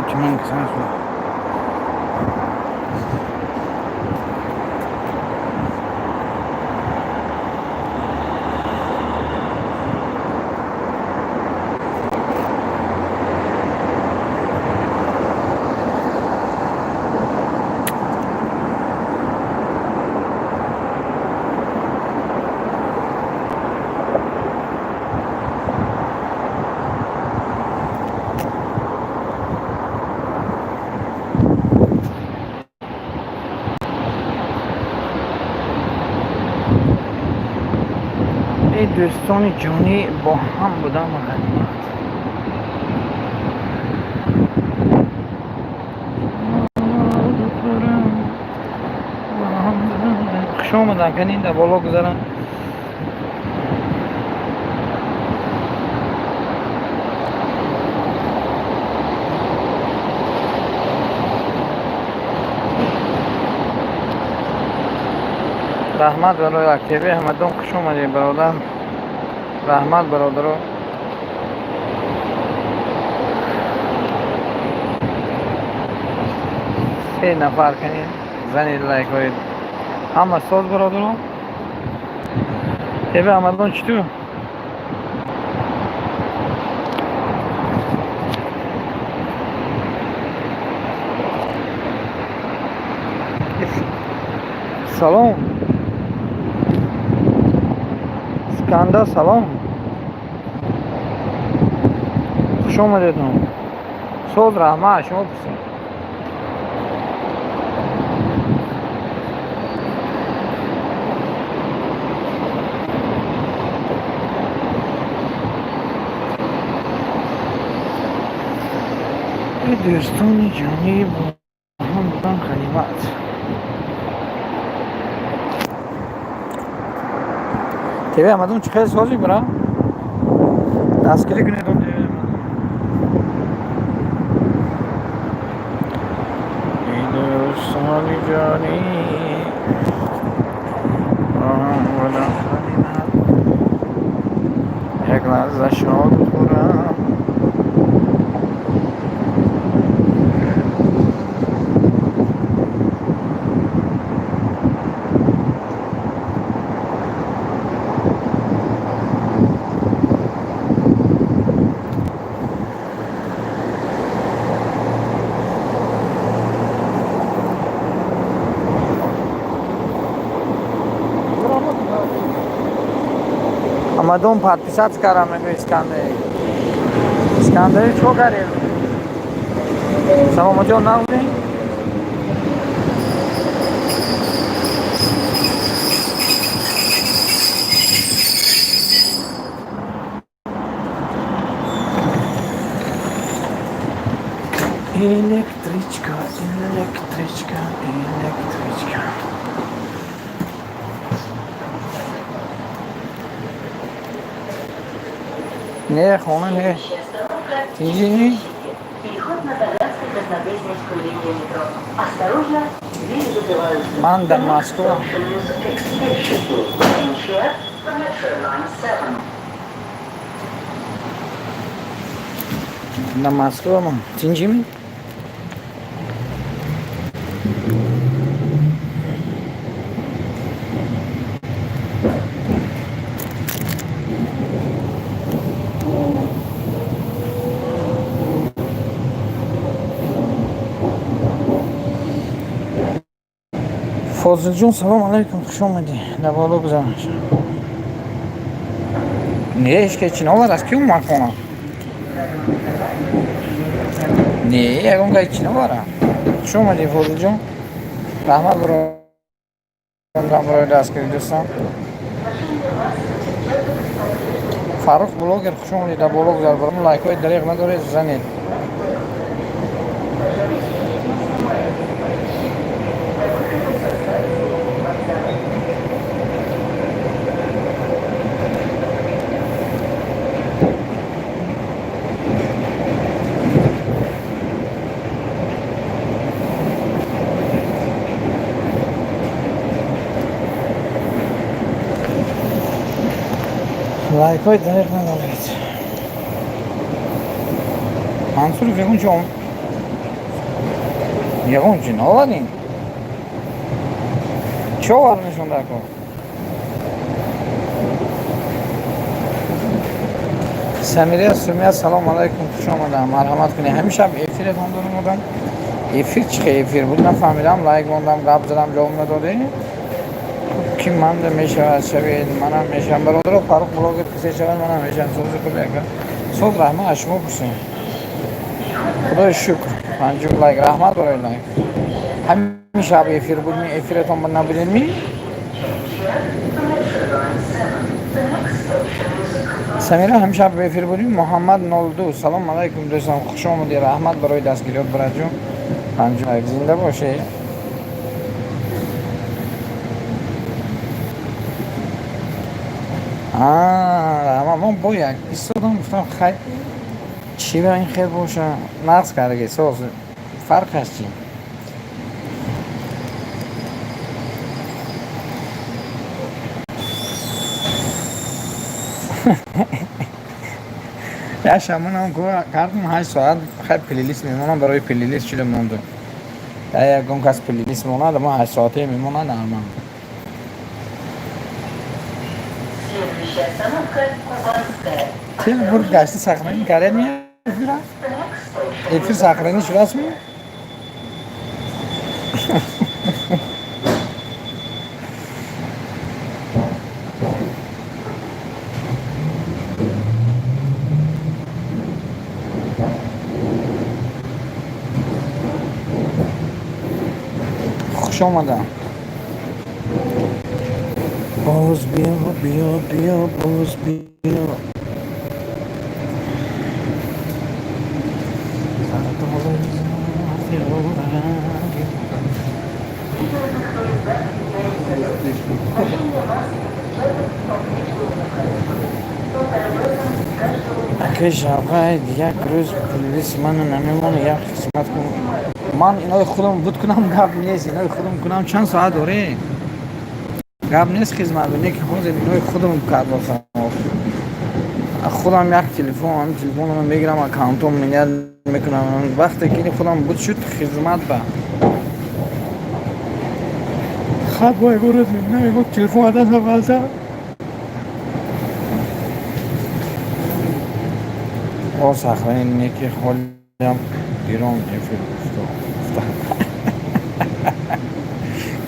Ки ман касан шуд. Эй дӯстони ҷонӣ, бо ҳам будам ғанимат. Хуш омадан, канин дар боло гузарам. Раҳмат барои активи ҳамадон. Хуш омадед, бародар. Раҳмат, бародаро. Се нафар, канин занед лайкҳои. Ҳама соз, бародаро. Теби ҳамадон чӣ ту? Салом, Искандар, салом, хуш омадедон. Соз, раҳмат, шумо пурсед. Эй дӯстони ҷонӣ, бо ҳам будан ғанимат. ТВ ҳамадон, чӣ хел, созӣ, бира? Дастгирӣ кунед он ТВ ҳамадон. Эй дӯстони ҷонӣ, бо ҳам будан ғанимат, як лаҳза шоду хуррам. Ҳамадон подписаться кардам, мегӯ Искандари. Искандари, чӣ кор кардем? Саломатиён набудем? Электричка, электричка, электричка. Не, хона не. Следующая остановка Тинҷи? Переход на Таганско-Краснопресненскую линию метро. Осторожно, двери закрываются. Ман дар Москва. Station is Change here for Metro Line 7. Дар Москва ман. Тинҷими? Фозилҷон, салом алайкум, хуш омадӣ. Дар боло гузараш. Не, ҳеч ки чӣ навард, ки омад хона? Не, ягон кай чӣ навара. Хуш омадӣ, Фозилҷон. Раҳмат барои дастгирӣ, дӯстон. Фаррух блогер, хуш омадӣ, дар боло гузар. Баром лайкҳои дареғ надоред, занед. Лайкҳои дареғ надоред. Мансуров ягон чо Ягон чи наовардем? Чӣ оварданашон дар кор? Самирия Сумия, салом алайкум, хуш омадам, марҳамат кунед. Ҳамин шаб эфиретон дорум одам. Эфир чӣ хел эфир буд, нафаҳмидам. Лайк мондам, гап задам, ҷавоб надодӣ. Ки манда мешавад, шавед, манам мешавам. Бародаро, Фарух блогер кисе шавад, манам мешавам. Сози худ яка. Соз, раҳмат, аз шумо пурсем. Худои шукр, панҷум лайк, раҳмат барои лайк. Ҳамин шаб эфир буд, ми эфиретон набудед ми? Change here for Metro Line 7. The next station is Самира, ҳамин шаб эфир будем. Муҳаммад 02, салом алайкум, дӯстам, хуш омадӣ, раҳмат барои дастгириёт, браҷон. Панҷум лайк, зинда бошед. Раҳмат, ман бо як истодам, гуфтам, хай, чӣ ба ин хел боша? Нақс кардаги, соз, фарқаш чӣ? Як шаб манам кардам 8 соат, хай, плейлист мемонам, барои плейлист шуда мондум. Ягон кас плейлист монад, ма 8 соате мемонад нормал. Следующая остановка Кубанская. Тел бурд гашти сохранить кардед ми эфира? The next station Эфир сохранить шудааст ми? Хуш омадам. Боз биё, биё, биё, боз биё. Сардолаи зофирорангим. Акай Шавқай, як рӯз плейлист мана намемона, як хизмат кун. Ман инои худам буд кунам, гап нест, инои худам кунам, чанд соат дорем? Гап нест, хизмат, не ки ҳозир инои худам кардосам. Худам як телефон, ҳамин телефонро мегирам, аккаунтом менять мекунам. Вақте ки худам буд шуд, хизмат ба. Хаб бо ягон рӯз мебинам, ягон телефон аз дастам ғалта. О, сохранить неки холям гирон эфир гуфта.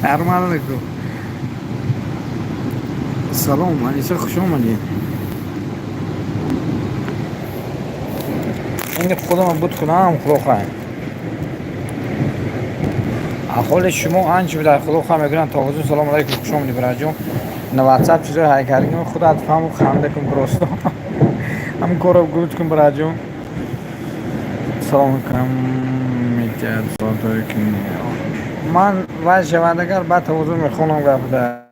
Нормально ку. Салом, Аниса, хуш омадӣ. Ин худам буд кунам, худо хоҳад. Аҳоли шумо анчи буда, худо хоҳад мекунам. Тоғузун, салом алайкум, хуш омадӣ, бираҷон. На WhatsApp чизои ҳайкаргим, худат фаҳму, ханда кун просто. Ҳамин корро гуд кун, бираҷон. Салом кам метиҳад соатҳое ки ман вай шавад, агар баъд тавозун мехонам гапда.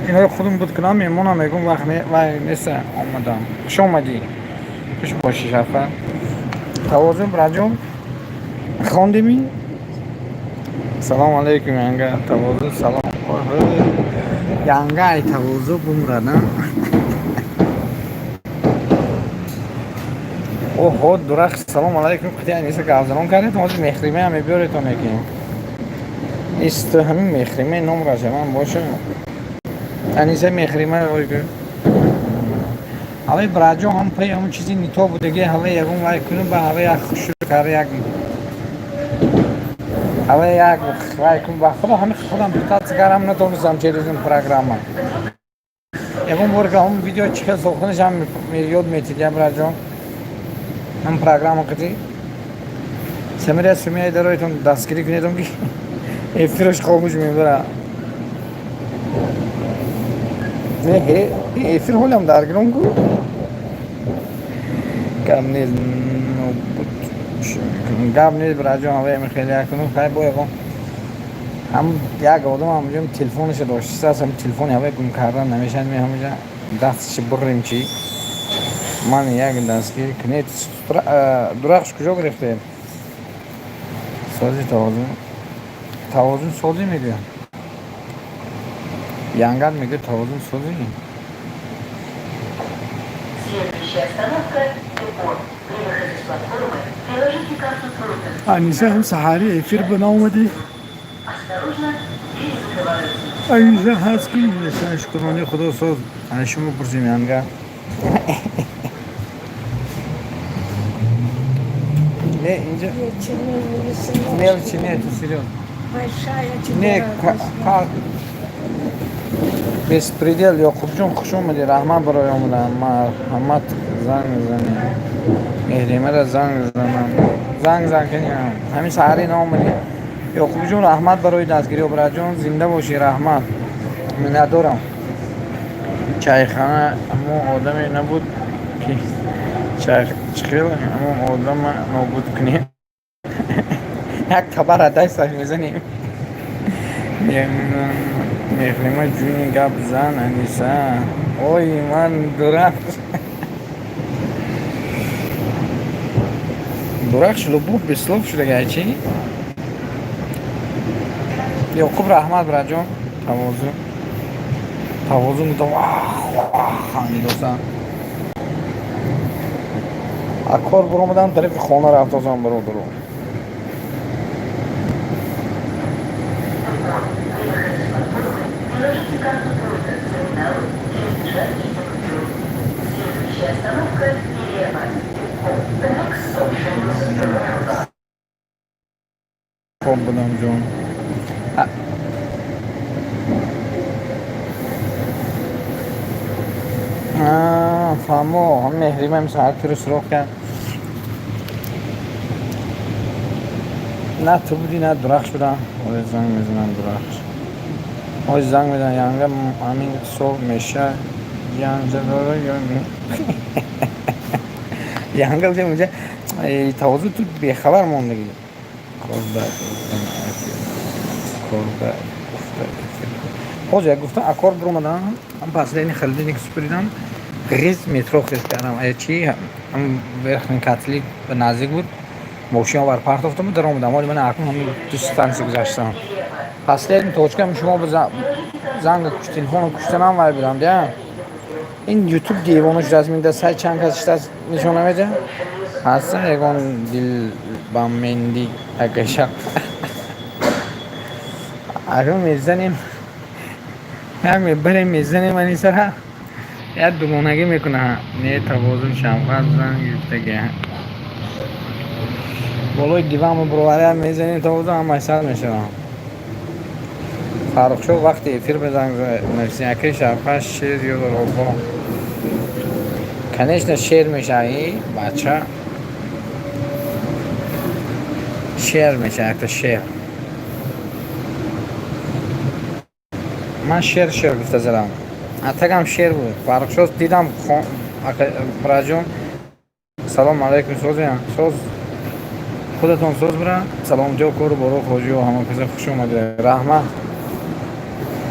Инои худам буд кунам, мемонам, мегум, вақт вай неста, омадам. Хуш омадӣ. Хуш бошӣ, Шафа. Тавозун, бираҷон. Хондими? Салом алейкум, янга. Тавозун, салом. Янга ай тавозу бумрад, а? Оҳо, дурахт, салом алайкум. Қити Аниса гапзанон кардед, ҳозир мехримаам мебиёретон яки. Ист ҳамин мехриме ном рашавам боша. Аниса мехрима ой гӯ. Ҳаваи бираҷон ҳам пай ҳамун чизи нито будаги, ҳаваи ягон вай кунем, ба ҳаваи як хушрӯ карда, як ҳаваи як вай кун, ба худо ҳамин худам пытаться кардам, натонистам через ин программа. Ягон бор ки ҳамун видео чӣ хел сохтанаш ҳам ёд метид, я бираҷон. Ҳам программа қити. Самира Сумия дароитон дастгирӣ кунедон ки эфираш хомӯш мебара. Не, эфир ҳолам даргирон ку. Гап нест, нобуд. Гап нест, бираҷон, ҳаваи хеле якунум, хай, бо ягон ҳам як одам ҳамҷо телефонашо доштааст, ҳам телефони ҳаваи гум кардан намешавад, ме ҳамҷа дасташо буррем чӣ? Ман як дастгирӣ кунед. Дурахш куҷо гирифтед? Сози тавозун. Тавозун созӣ мегӯям. Янгат мегӯяд, тавозун созӣ. Следующая остановка Депо. При выходе с платформы, приложите карту только. Аниса, ҳам саҳарӣ эфир ба наомадӣ? Осторожно, двери закрываются. Аниса ҳаст ки шукрони худо, соз. Ана шумо пурсим, янга. Не, инҷа. Мелочи нету, серьезно. Большая тебе Не, радость. Как? Беспредел, Ёқубҷон, хуш омадӣ, раҳмат барои омадан. Марҳамат, занг мезанем. Меҳримара занг занам. Занг зан кани. Ҳамин саҳари наомадӣ. Ёқубҷон, раҳмат барои дастгирӣ, обраҷон, зинда бошӣ, раҳмат. Миннатдорам. Чайхона ҳамон одаме набуд ки чихел ҳамон одама нобуд кунем. Як табара дасташ мезанем. Меҳрима ҷуни, гап зан, Аниса. Ой, ман дурахш. Дурахш, любовь без слов шудагай чӣ? Ёқуб, раҳмат, браҷон. Тавозун. Тавозун гуфтам, вах, вах, хандидосан. А кор буромадам, тарафи хона рафтосам, бародаро. Приложите карту только к терминалу 3 купюр. Следующая остановка Мирeva. The next station is Mireva. Хоб будам, ҷон. Фаҳмо, ҳам меҳримам саҳар туро суроғ кард. На ту будӣ, на дурахш будам. Ой, занг мезанам, дурахш. Ой, занг мезанам, янга ҳамин сол меша янҷа дора ё не? Янга унҷа тавозу ту бехабар мондагӣ. Корда корда гуфта ҳозир як гуфтам, акор биромадам, ҳам последний холодильник супуридам, ғиз метро хез кардам. Чи ҳам верхний Котлик ба наздик буд, мошин овар партофтам, даромадам. Ҳоли ман акнун ҳамин ду станция гузаштам. Последний точка шумо занга телефоно куштанам, вай будам дия. Ин ютуб девона шудааст, минда сай чанд кас шудааст, нишон намедиҳад. Ҳаста ягон дилбаменди акаша. Акнун мезанем, як мебарем, мезанем анисара, як дугонагӣ мекуна. Не, тавозун шавқат занг гирифтаги. Болои диванмо бироваря мезанем, тавозун ҳамаш сар мешавам. Фаррухшо, вақти эфир безанг нависем. Акаи шавқат шер ё робо? Конечно, шер мешавӣ, бача. Шер меша, якта шер. Ман шер шер гуфта задам. Атагам шер буд. Фаррухшо дидам, браҷон. Салом алайкум, созям. Соз худатон соз, бира. Салом ҷо, кору боро, хоҷиё, ҳама каса хуш омадед. Раҳмат.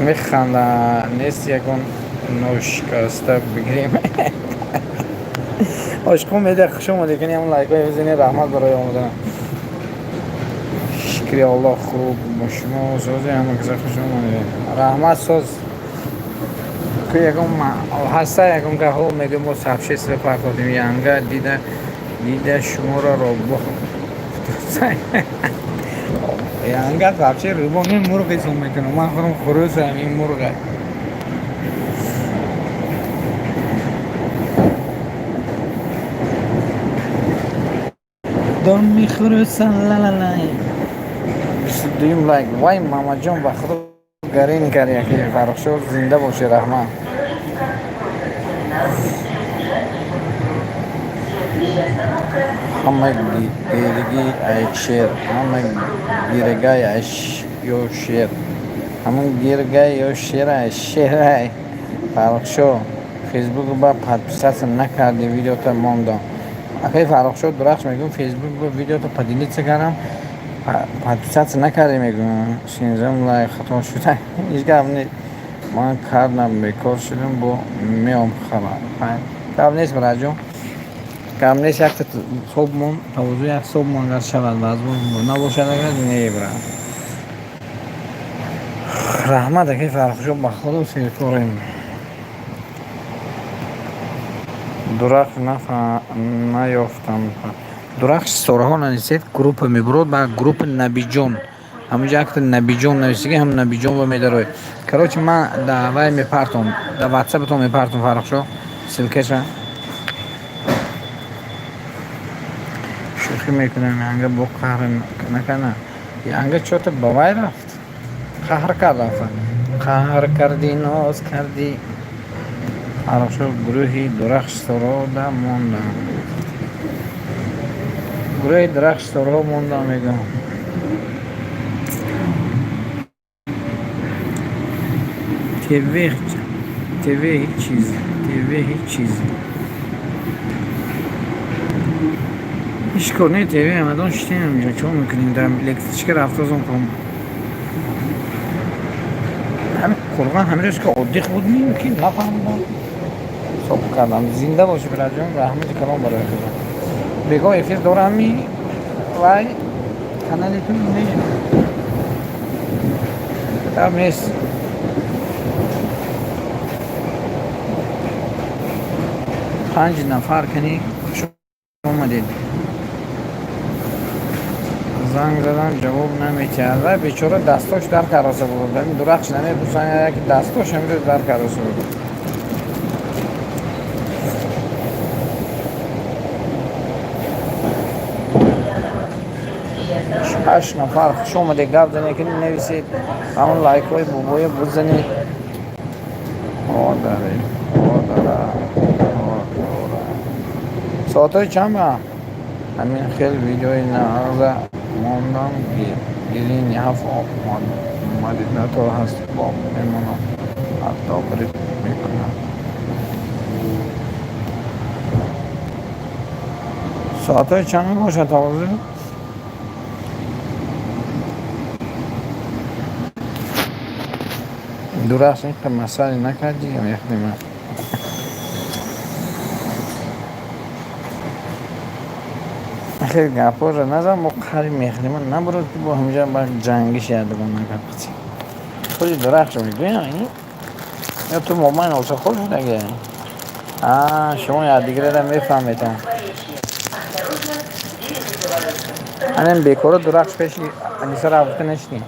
Механда нест, ягон ношикаста бигирем. Ошқон меда, хуш омадед, кани ҳамон лайкҳои бизанед, раҳмат барои омадан. Шукри Аллоҳ, хуб, бо шумо сози, ҳама каса хуш омадед. Раҳмат, соз. Ку ягон ҳаста ягон гаҳо мегӯем, мо сообщество партофтем, янга дида дида шуморо робо. Янга вообще рӯбо не, мурғ ҳисоб мекунам. Ман худам хурӯсам, ин мурға. Дом хурӯсам ла-ла-ла. 22-юм лайк. Вай, Мамаҷон, ба худо гарин кард яке Фаррухшо, зинда бошӣ, раҳмат. Приложите карту только к терминалу Следующая остановка Ҳама гирги ай шер, ҳама гиргай ай ё шер. Ҳамон гиргай ё шерай, шерай. Фаррухшо, фейсбук ба подписаться накарди, видеота мондам. Акаи Фаррухшо, дурахш мегӯм, фейсбук ба видеота поделиться кардам, подписаться накарди, мегӯм. 16-ум лайк, хато шуда. Ҳеҷ гап не. Ман кардам, бекор шудам, бо меом хабар. Гап нест, браҷон. Гап нест, якта собмон, тавозу як собмон агар шавад, вазмон набошад, агар не, бра. Раҳмат, акаи Фаррухшо, ба худо серкорем. Дурахш наёфтам. Дурахш ситораҳо нанисед, группа мебурод ба группа Набиҷон. Ҳамунҷа якта Набиҷон нависиги, ҳам Набиҷон ва медарой. Короче, ман да вай мепартом, да ватсапатон мепартом, Фаррухшо, ссылкаша. Шӯхӣ мекунам, янга бо қаҳр накана. Янга чё-то ба вай рафт. Қаҳр кард рафта. Қаҳр кардӣ, ноз кардӣ. Фаррухшо, гурӯҳи Дурахш ситораҳо мондам. Гурӯҳи Дурахш ситораҳо мондам, мегӯям. ТВ, ТВ ҳеҷ чиз, ТВ ҳеҷ чиз. Ҳеҷ кор не, ТВ ҳамадон шитем инҷо, чо мекунем? Дар электричка рафтозон ком. Ҳамин қурғон ҳамин рӯз ки отдых буд, ки нафаҳмидам. Ҳисоб кардам. Зинда бошӣ, бираҷон, раҳмати калом барои худо. Бегоҳ эфир дорам ми вай канали ту не. Там нест. Панҷ нафар кани, хуш омадед. Занг задам, ҷавоб наметиҳад. Вай бечора дастош дар кароса буд. Ҳамин Дурахш намепурсанд, яке дастош ҳамин рӯз дар кароса буд. Ҳашт нафар, хуш омадед, гап занед, ки нависед, ҳамон лайкҳои бобоя бизанед. Одаре, одара, одора. Соатҳои чанд ба? Ҳамин хел видеои нағза мондам, гирини ҳафт омадед, на то ҳаст бо мемонам. Ҳатто брит мекунам. Соатҳои чанд мебошад ҳозир? Дурахш, ин масъале накардӣ, мехӯрем. Хеле гапҳоро назан, мо қариб мехӯрем. Набурад ки бо ҳамҷа ба ҷангиш ядгон накард. Худи Дурахшо мегӯям, ин ё ту мобайн осахол шудаги? А, шумо якдигарро мефаҳметон. Осторожно, двери закрываются. Ҳамин бекора Дурахш пеши Аниса рафта нишинӣ.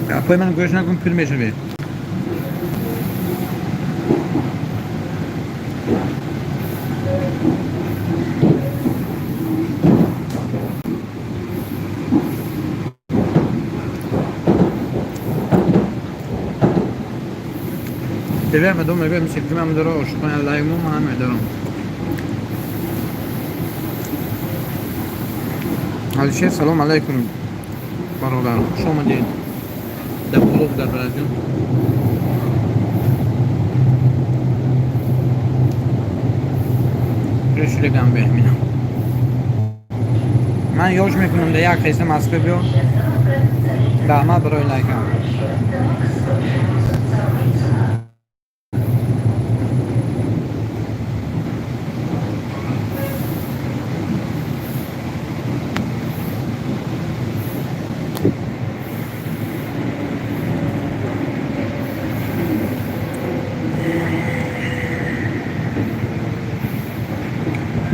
Гапҳои ман гӯш накун, пир мешавед. ТВ ҳамадон мегӯям, сиркимам дора, ошиқони лаймо ман ҳам медорам. Алишер, салом алайкум, бародар, хуш омадед. Дар блог дар бараҷон. Шудагам беҳминам. Ман ёш мекунам, дар як қисм Москва биё. Раҳмат барои лайкам. The next station is Tsaritsyn.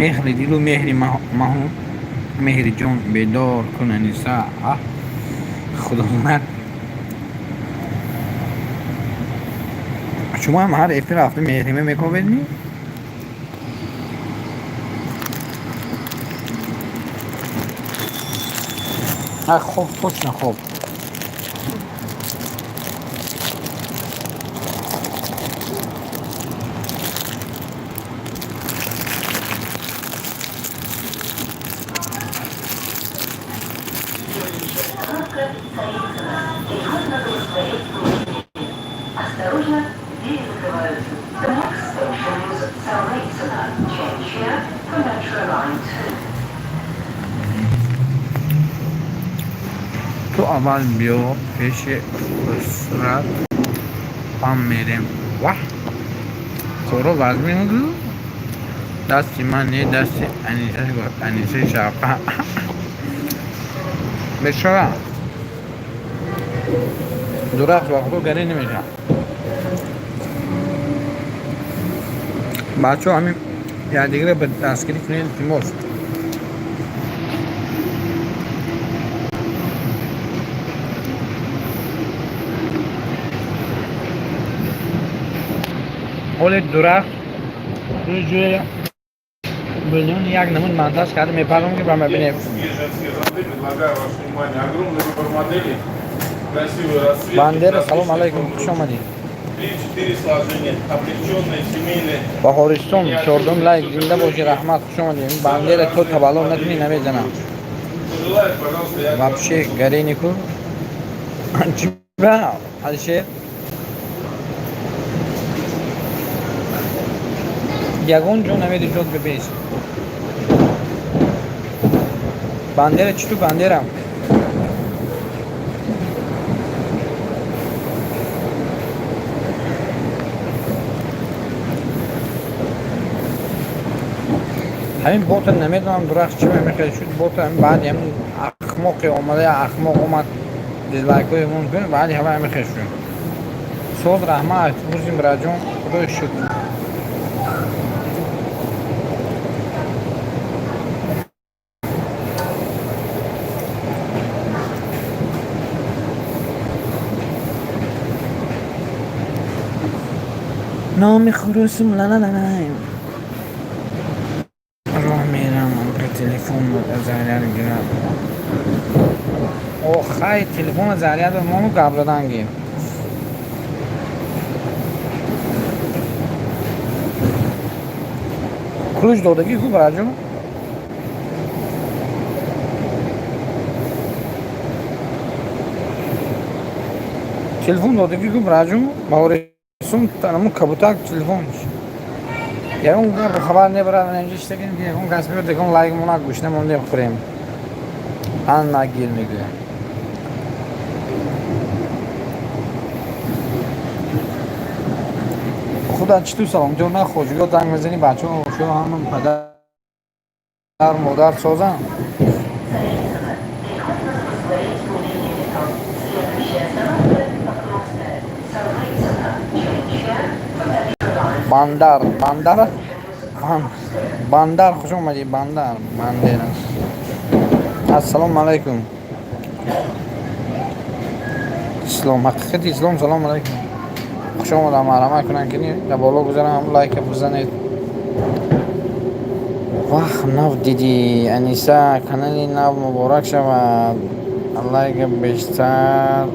Меҳри дилу меҳри маҳу, меҳри ҷон бедор кун, Аниса. А худо знад. Шумо ҳам ҳар эфир рафта меҳрима мековед ми? А хоб, точно хоб. Следующая остановка Царицыно. Переход на Москворецкую 4. Осторожно, двери закрываются. The next station is Tsaritsyn. Change here for Metro Line 2. Аввал биё пеши Хусрат, ҳам мерем. Ваҳ, коро вазмин. Дасти ман не, дасти Аниса, Анисаи Шавқа бечора. Дурахт ба худо гарӣ намешавад. Бачаҳо, ҳамин якдигаро ба дастгирӣ кунед, илтимос. Ҳоле дурахт ҷоя миллиони як намуд монтаж карда мепардом, ки ба мебинем. Мужские и женские зонты. Предлагаю ваше внимание. Огромный выбор моделей. Красивые расцветки. Бандера, салом различные алайкум, формы хуш омадӣ. 3-4 сложения. Облегченные, семейные. Баҳористон, чордум лайк, зинда бошӣ, раҳмат, хуш омадӣ. Бандера, то таваллуд накунӣ, намезанам. Кто желает, пожалуйста, я Вообще гаренику чиба, Алишер? Ягон ҷо намеди, ҷот бебес. Бандера чӣ ту, Бандера? Ҳамин бота намедонам, дурахт чӣ мехоҳад шуд бота. Ҳамин баъди ҳамин ахмоқе омада, ахмоқ омад, дизлайкҳои мон кун, баъди ҳама ҳамин шуд. Соз, раҳмат, рӯзим раҷон, худои шукр. Номи хурусум ла ла ла роҳ мерам, телефон заряд гирам. Охай, телефона заряд мону, гап задан гир. Ключ додагӣ ку, бараҷон? Телефон додагӣ ку, бараҷон? Баҳорисум танаму кабутак телефон. Ягон гап хабар небарад. Инҷа иштагем, ки ягон кас биёд, ягон лайк монад, гӯшна монде, хӯрем. Ан нагир, мегӯям. Худа чӣ ту, саломтиё нахоҷ ё занг мезанӣ, бачаҳо шо ҳама падар модар созанд. Царицыно. Переход на Москворецкую линию метро. Следующая остановка Покровская. Царицыно. Чунча. Паташеван. Бандар, бандар, бандар, хуш омадӣ, бандар, бандера. Ассалому алайкум. Ислом, ҳақиқати ислом, салому алайкум. Хуш омадам, марҳамат кунанд, ки дар боло гузарам, лайка бизанед. Вах, нав дидӣ, Аниса, канали нав муборак шавад. Лайка бештар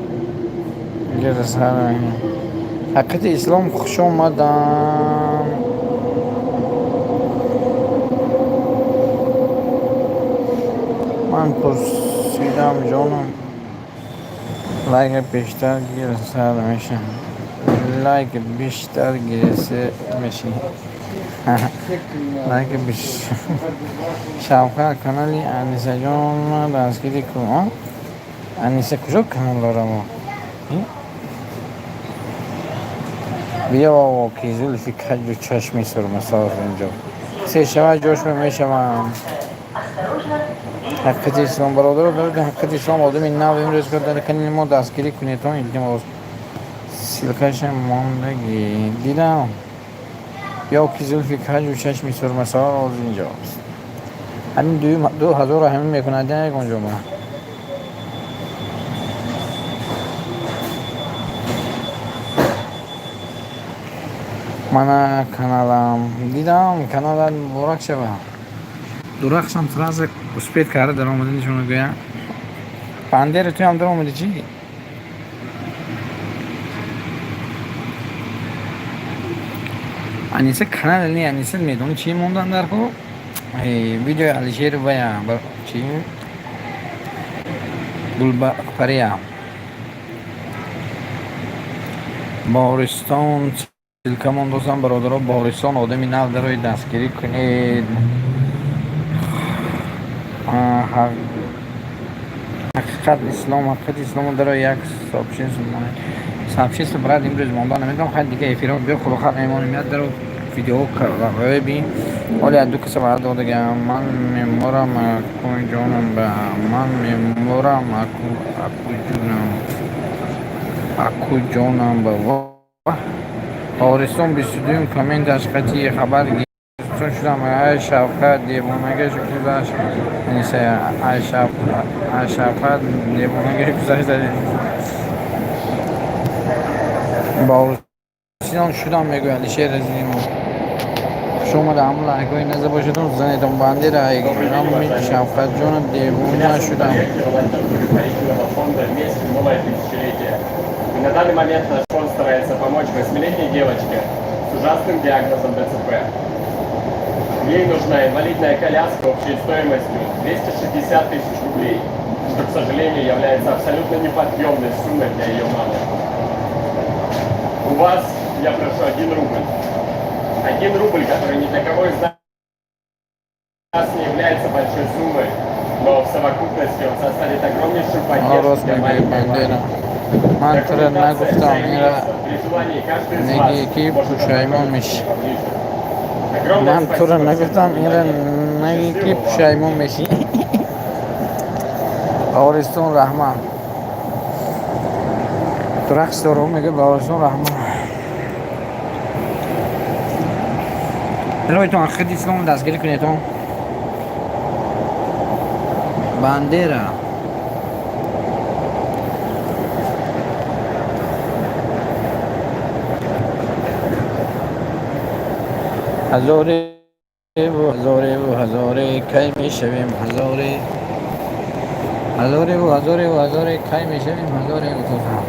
гирсар. Ҳақиқати ислом, хуш омадам. Ман пурсидам, ҷонам. Лайка бештар гирсар мешам. Лайк бештар гирсе меши. Лайк беш. Шавқат, канали Анисаҷон дастгирӣ кун. Аниса куҷо канал дорам? Биё, ки зулфи каҷу чашми сурмасоз инҷо. Се шава ҷош мешавам. Осторожно, Ҳақиқати ислом, бародаро, ҳақиқати ислом, одами нав имрӯз дар канали мо дастгирӣ кунедон, илтимос. Ссылка ша мондагӣ дидам. Ё ки зулфи каҷу чашми сурмасоз инҷост. Ҳамин дуюм 2000 ҳамин мекунад ягон ҷо ба. Мана каналам дидам, каналат муборак шавад. Дурахшам сразу успеть карда дар омаданишон гӯям. Бандера, туям дар омади чӣ? Аниса канал не, Аниса медони чӣ мондан дар ко? Видеои Алишер вая чӣ? Гулбақпария. Баҳористон, ссылка мондосам, бародаро, Баҳористон, одами нав дарои дастгирӣ кунед. Ҳақиқат. Ҳақиқат ислом, ҳақиқати ислому даро як сообщество монед. Сообщество, брат, имрӯз монда намедонам. Хай, дига эфирҳо биё, хулоха мемонем. Як даро видео би ҳоли як ду каса ваъда додагам. Ман меморам, аку ҷонам, ба ман меморам, аку, аку ҷонам, аку ҷонам ба. Баҳористон 22-юм комменташ қатъи хабар гирифтон шудам. Ай Шавқат девонагаш гузашт. Аниса, ай Шавқат девонагаш гузашт. Баҳористон шудам, мегӯяд Алишер Азимов. Хуш омада. Ҳамон лайкҳои наза бошадон, занедон. Бандера ғамми Шавқатҷона девона шудам. Благотворительного фонда «Вместе. Новое тысячелетие». И на данный момент наш фонд старается помочь восьмилетней девочке с ужасным диагнозом ДЦП. Ей нужна инвалидная коляска общей стоимостью 260 тысяч рублей, что, к сожалению, является абсолютно неподъемной суммой для ее мамы. У вас я прошу 1 рубль. 1 рубль, который ни для кого из нас не является большой суммой, но в совокупности он составит огромнейшую поддержку Рост для мегӯяд маленькой Бандера. Вани. Ман тура Документация нагуфтам, вся ира имеется. При желании каждый из неги вас ки может пушаймон ознакомиться мешӣ. с ней поближе. Огромное Ман тура спасибо всем нагуфтам, за ира внимание. неги ки Счастливого вам пушаймон пути. мешӣ. Баҳористон раҳмат. Ту рақс дору, мегӯяд Баҳористон раҳмат. Илоҳитон, ҳақиқати ислому дастгирӣ кунедон. Бандера. Ҳазореву ҳазореву ҳазоре кай мешавем ҳазоре, ҳазореву ҳазореву ҳазоре кай мешавем ҳазоре, гуфтам.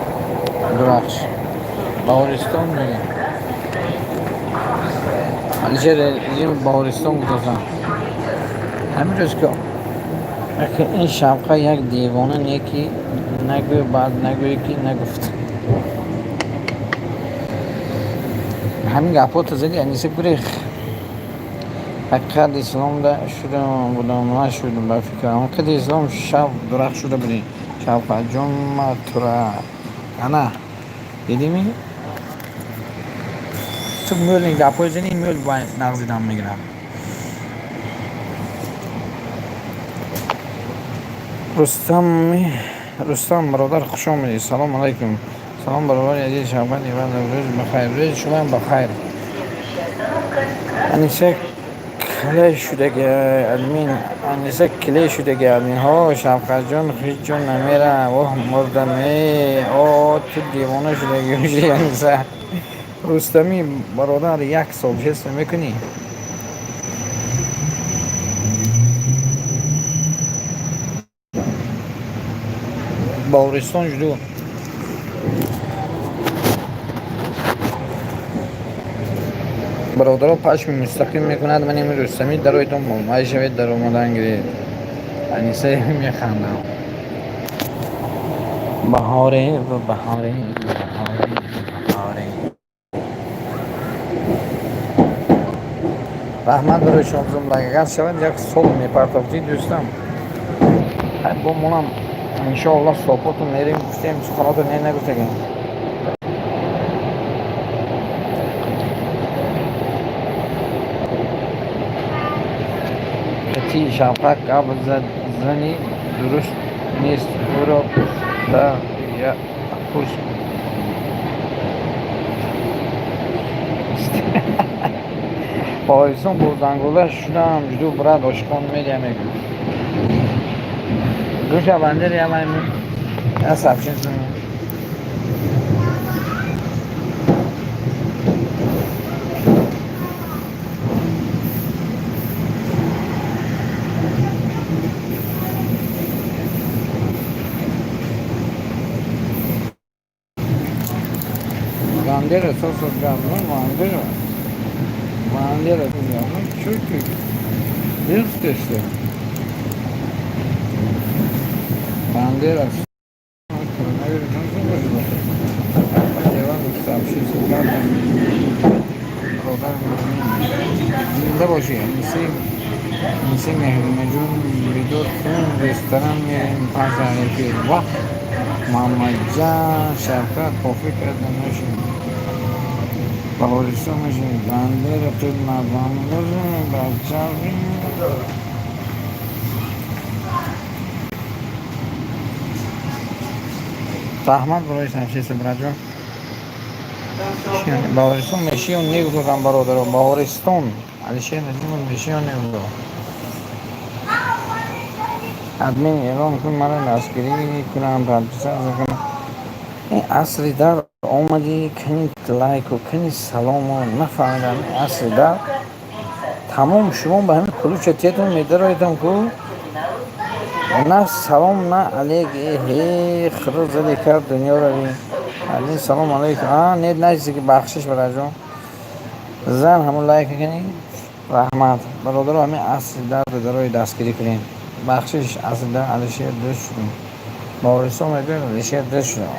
Дурахш. Баҳористон мегӯям. Алишер Азимов, Баҳористон гуфтам. Ҳамин рӯз ки ин Шавқа як девона не ки нагӯ, баъд нагӯе ки нагуфт. Ҳамин гапҳото зади, Аниса гурех. Ҳақиқат исломда шудам будам, нашудам ба фикрам. Ҳақиқати ислом шав дурахт шуда будӣ. Шавқатҷон, ма тура ана дидими? Ту мӯл ин гапҳои зани мӯл ба нағзидам мегирам. Рустам, Рустам бародар, хуш омадӣ. Салом алайкум. Салом, бародари азиз Шавқат Иванов, рӯз бахайр. Рӯзи шумоам бахайр. Следующая остановка – Аниса Красный кале шудаги админ. Аниса киле шудаги админ. Ҳо, Шавқатҷон ҳеҷ ҷо намера. Оҳ, мурдам э. О, ту девона шудаги уже, Аниса. Рустами бародар, як сол чесно мекунӣ? Баҳористон жду. Бародаро, пашми мустақим мекунад. Ман ими Рустамӣ дароитон май шавед, даромадан гиред. Аниса механдам. Баҳоре ва баҳоре, баҳоре, баҳоре. Раҳмат барои шумо. Агар шавад, як сол мепартофтӣ, дӯстам. Бо монам, иншоаллоҳ, сопоту мерем, гуфтем, суханоту не нагуфтагем. Қати Шавқат гап зани дуруст нест, ӯро пухта пурс. Баҳористон бо зангола шудам. Жду, брат, ошиқон медиа мегӯ. Гӯша, бандер ямайми. Я сообщение. Бандера сосо говно, Бандера. Бандера говно, чё ты? Дерзкий, что ли? Бандера. Коронавирус сообщить. Бародар. Зинда бошӣ, Аниси, Аниси Меҳринаҷон, бедор кун, ресторан мерем пас аз эфир. Ваҳ, Муҳаммадҷан, Шавкат кофӣ карда нашуд. Баҳористон мешавӣ. Бандера тут на бандозе, бачави. Раҳмат барои самшиса, браҷон. Баҳористон мешӣ ё не, гуфтам, бародаро? Баҳористон, Алишер Наҷимов, мешӣ ё не, гуфтам. Админ эълон кун, мара дастгирӣ кунам, подписаться кунам. Ин асри дар омадӣ, кани лайку, кани салому, нафаҳмидам. Асри дар тамом, шумо ба ҳамин ключа тетон медароедам ку, на салом, на алейк. Эҳе, худо заде кард дунёро. Али, салом алейкум. А нет, наисе ки, бахшиш, бараҷон, зан ҳамон лайка кани. Раҳмат, бародаро, ҳамин асри дар дарои дастгирӣ кунед. Бахшиш, асри дар. Алишер, дӯст шудем. Баҳористон мегӯяд, Алишер, дӯст шудам.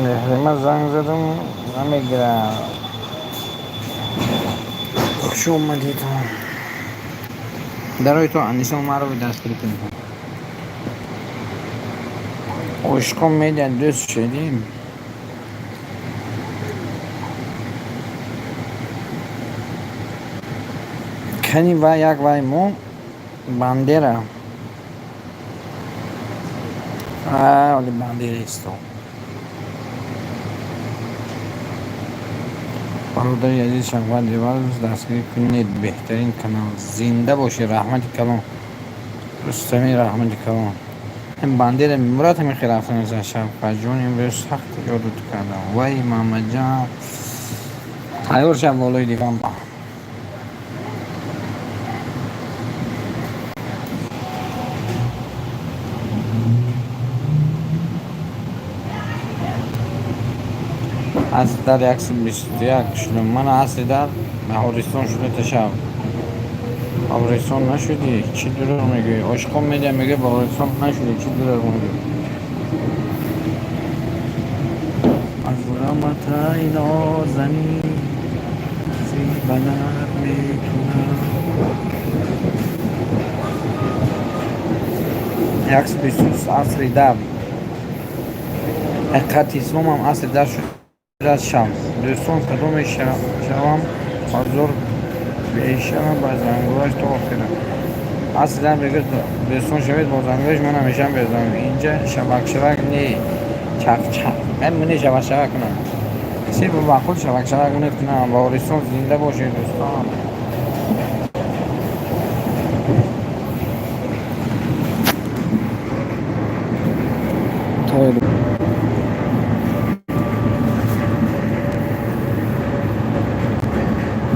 Меҳрима занг задам, намегирад. Хуш омадед. Дарои то Аниса Умарови дастгирӣ кунед. Ошиқон медиа, дӯст шудем. Кани вай як вай мо Бандера оли Бандера исто. Бародари азиз, Шавкат Девалов, дастгирӣ кунед, беҳтарин канал. Зинда бошед, раҳмати калон, Рустами, раҳмати калон. Ин Бандера мурад ҳамин хел рафтан. Шавкатҷон, имрӯз сахт ёдут кардам. Вай, Муҳаммадҷан, тайёр шав, болои диван ба. Асри дар 121 шудам ман. Асри дар Баҳористон шуда ташав. Баҳористон нашудӣ, чӣ дурӯғ мегӯӣ? Ошиқон медиа мегӯяд, Баҳористон нашудӣ, чӣ дурӯғ мегӯӣ? Аз ғаматай нозанин зибанар мекунам. 123, асри дар. Ҳақиқати исломам, асри дар шудааст. Шав, дӯстон, кадоме шавам, ҳазор бешавам ба зангулаш то охира. Асри дар мегӯяд, дӯстон шавед бо зангулаш, ман ҳамешаам безанг. Инҷа шавак-шавак не, чақчақ ман шавак-шавак кунам. Касе бо маъқул шавак-шавак кунам. Баҳористон, зинда бошед, дӯстон.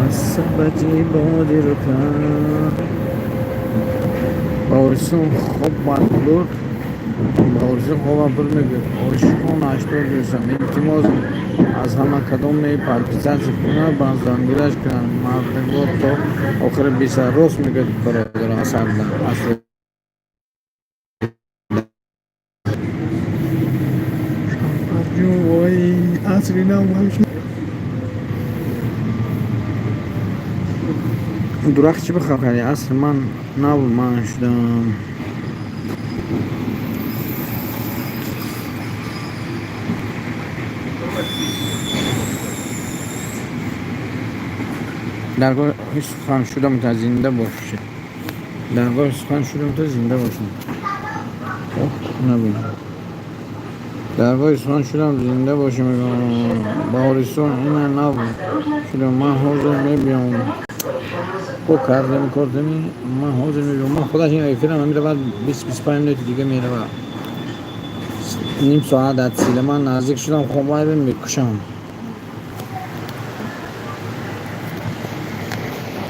Асабаҷи боди рукан. Баҳористон хоб буд, Баҳористон хобам буд, мегӯяд. Ошиқон 80 дӯстам, илтимос аз ҳама, кадоме подписаться кунад, ба зангулаш кунанд. Мардагор то охири биса. Рост мегӯяд бародар Аср. Шавкатҷон, вой, асри нав ман шуд. Дурахт чӣ бихаб кардӣ? Аср ман нав ман шудам. Даргоҳи сухан шудам та зинда бошед. Даргоҳи сухан шудам та зинда бошед. Набин. Даргоҳи сухан шудам, зинда бошем, мегӯям. Баҳористон, ина нав шудам, ман ҳозир мебиём. Ко кардем, кардеми, ман ҳозир мебиём. Ман худаш ин эфирам меравад, 20-25 минути дига меравад. Ним соат дар сила ман наздик шудам, хоб мекушам.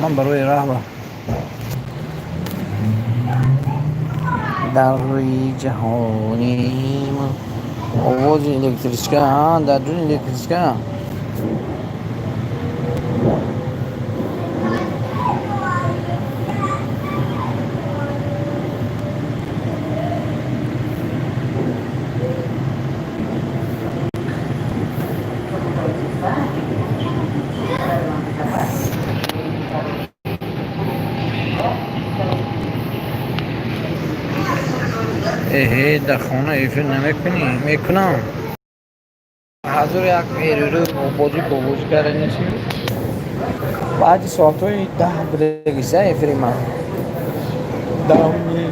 Ман барои раҳба дар рӯи ҷаҳони овози электричка дар дуни электричка. Покупайте сами. Эҳе, дар хона эфир намекунӣ? Мекунам. Ҳазору як эруру бозӣ бобозӣ карда неси. Баъди соатҳои 10 будагиса эфири ман. Давни.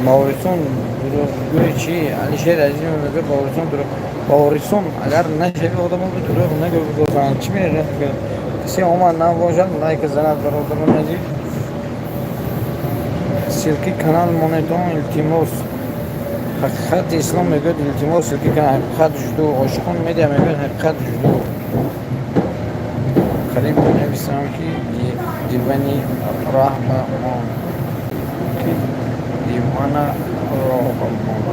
Баҳорисон дурӯғгӯи чӣ? Алишер Азимов мегӯяд, Баҳорисон дурӯғ. Баҳорисон агар нашави, одамо дурӯғ нагӯ, бигӯзанд. Чӣ мерад? Касе омад набошад, лайк занад, бародарони азиз. Ссылки канал монетон, илтимос. Ҳақиқати ислом мегӯяд, илтимос, ссылки канал. Ҳақиқат жду. Ошиқон медиа мегӯяд, ҳақиқат жду. Қариб нависам, ки дивани раҳ ба мон. Ки дивана роҳ ба мон.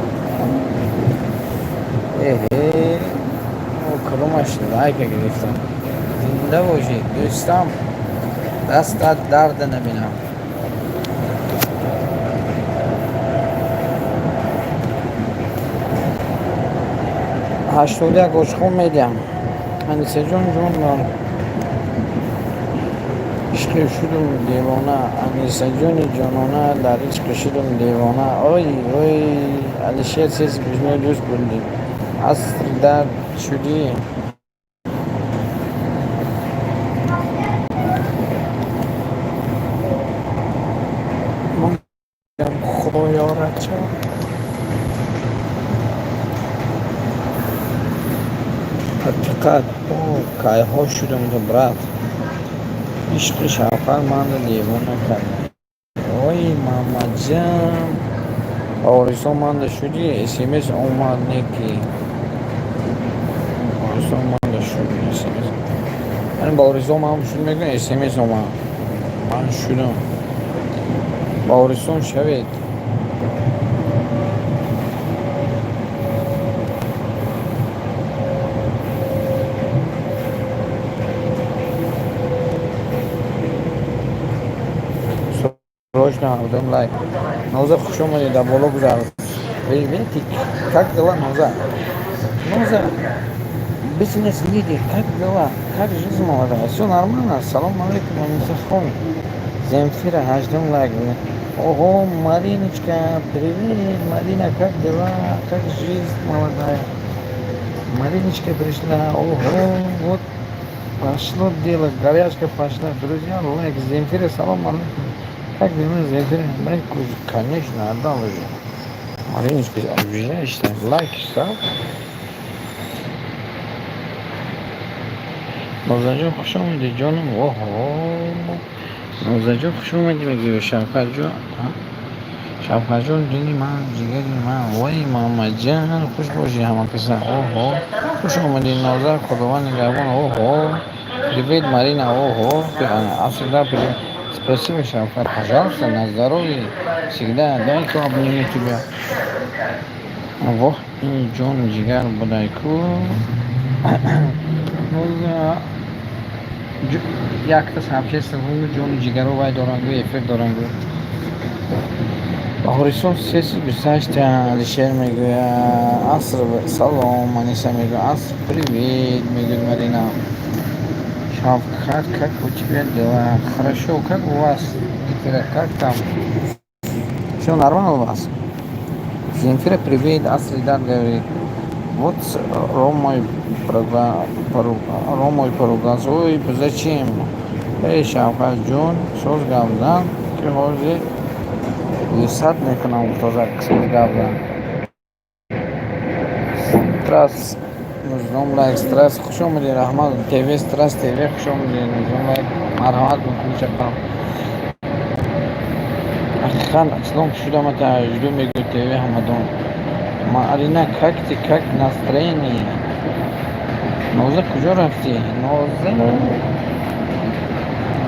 Эҳе, кадомаш лайка гирифтам. Зинда бошед, дӯстам. Дастат дарда набинам. 81 ошиқон медиҳам. Анисаҷон, ҷон, ман ишқи шудум девона, Анисаҷони ҷонона, дар ишқи шудум девона. Ой, ой, Алишер сес бижно дӯст будем. Аср дард шудӣ. Худо ёрат шавад. Ҳақиқат, о, кайҳо шудам, брат. Ишқи шавқат манро девона кард. Ой, Мамаҷан. Баҳористон манда шудӣ, смс омад неки. Баҳористон манда шуд, смс. Яъне Баҳористон ман шуд мекунам, смс омад. Ман шудам. Баҳористон шавед. Срочно ҳабдум лайк. Ноза, хуш омадед, дар боло гузар. Приветик. Как дела, Ноза? Ноза, бизнес-лидер, как дела? Как жизнь молодая? Все нормально? Салом алейкум, Анисахон. Земфира, ҳаждум лайк. Ого, Мариночка, привет, Марина, как дела? Как жизнь молодая? Мариночка пришла. Ого, вот пошло дело, горячка пошла. Друзья, лайк. Земфира, салом алейкум. Как дела, Земфира? Лайк, конечно, отдал уже. Мариночка, обижаешься? Лайк ставь. Нозаҷон, хуш омадӣ, ҷонам. Оҳо, Нозаҷон, хуш омадӣ, мегӯ, Шавкатҷон. Шавкатҷон, дили ман, ҷигари ман. Вой, Мамаҷан, хуш бошӣ, ҳама каса. Оҳо, хуш омадӣ, Ноза, Худованд нигаҳбон. Оҳо, привет, Марина. Оҳо, всегда привет. Спасибо, Шавкат, пожалуйста, на здоровье, всегда дай-ка обниму тебя. Воҳ, ин ҷону ҷигар будай-ку. Ноза якта сообщество ҷону ҷигаро вай дорангӯ, эфир дорангӯ. Баҳористон 328, Алишер мегӯяд. Аср салом, Аниса мегӯяд. Аср привет, мегӯяд Марина. Шавкат, как у тебя дела? Хорошо, как у вас? Как там? Все нормально у вас? Земфира, привет, Асридар говорит. Вот с Ромой поругался. Ой, зачем? Эй, Шавкат ҷон, соз гап зан, ки ҳозир вусат мекунам, тоза соз гап зан. Страс, нуздум лайк, Страс, хуш омадӣ, раҳмат, ТВ, Страс ТВ, хуш омадӣ, нуздум лайк, марҳамат кун, кунчақам. Ҳақиқан ислом шудамата жду, мегӯ ТВ Ҳамадон. Марина, как ты, как настроение? Ноза, куҷо рафтӣ? Ноза,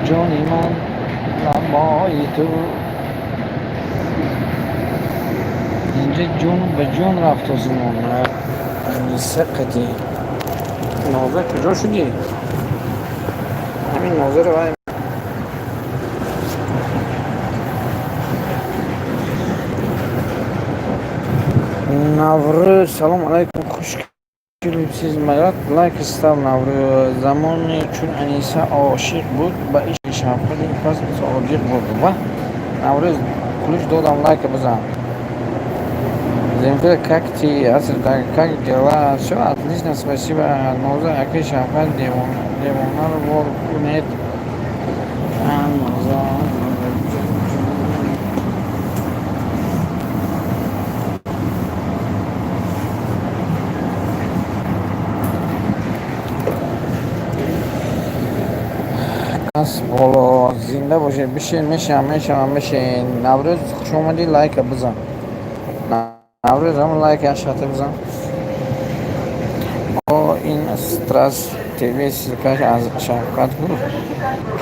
ҷони ман, ламои ту. Инҷа ҷон ба ҷон рафт озимон. Аниса қади. Ноза, куҷо шудӣ? Ҳамин Нозаро вай. Наврӯз, салом алайкум, хуш Чиз марат лайк став. Наврӯз замоне чун Аниса ошиқ буд ба ишқи Шавқати, пас содиқ буд. Ва Наврӯз, ключ додам, лайка бизан. Земфира, как ты? Аср, как дела? Все отлично, спасибо. Ноза, аки Шавқат девонаро вор кунед. Ноза. Кас боло, зинда бошед. Бишин, мешинам, мешавам, бишин. Наврӯз, хуш омадӣ, лайка бизан. Наврӯз, ҳамон лайк як шата бизан. О, ин Страс ТВ, ссылка ш аз Шавқат буд.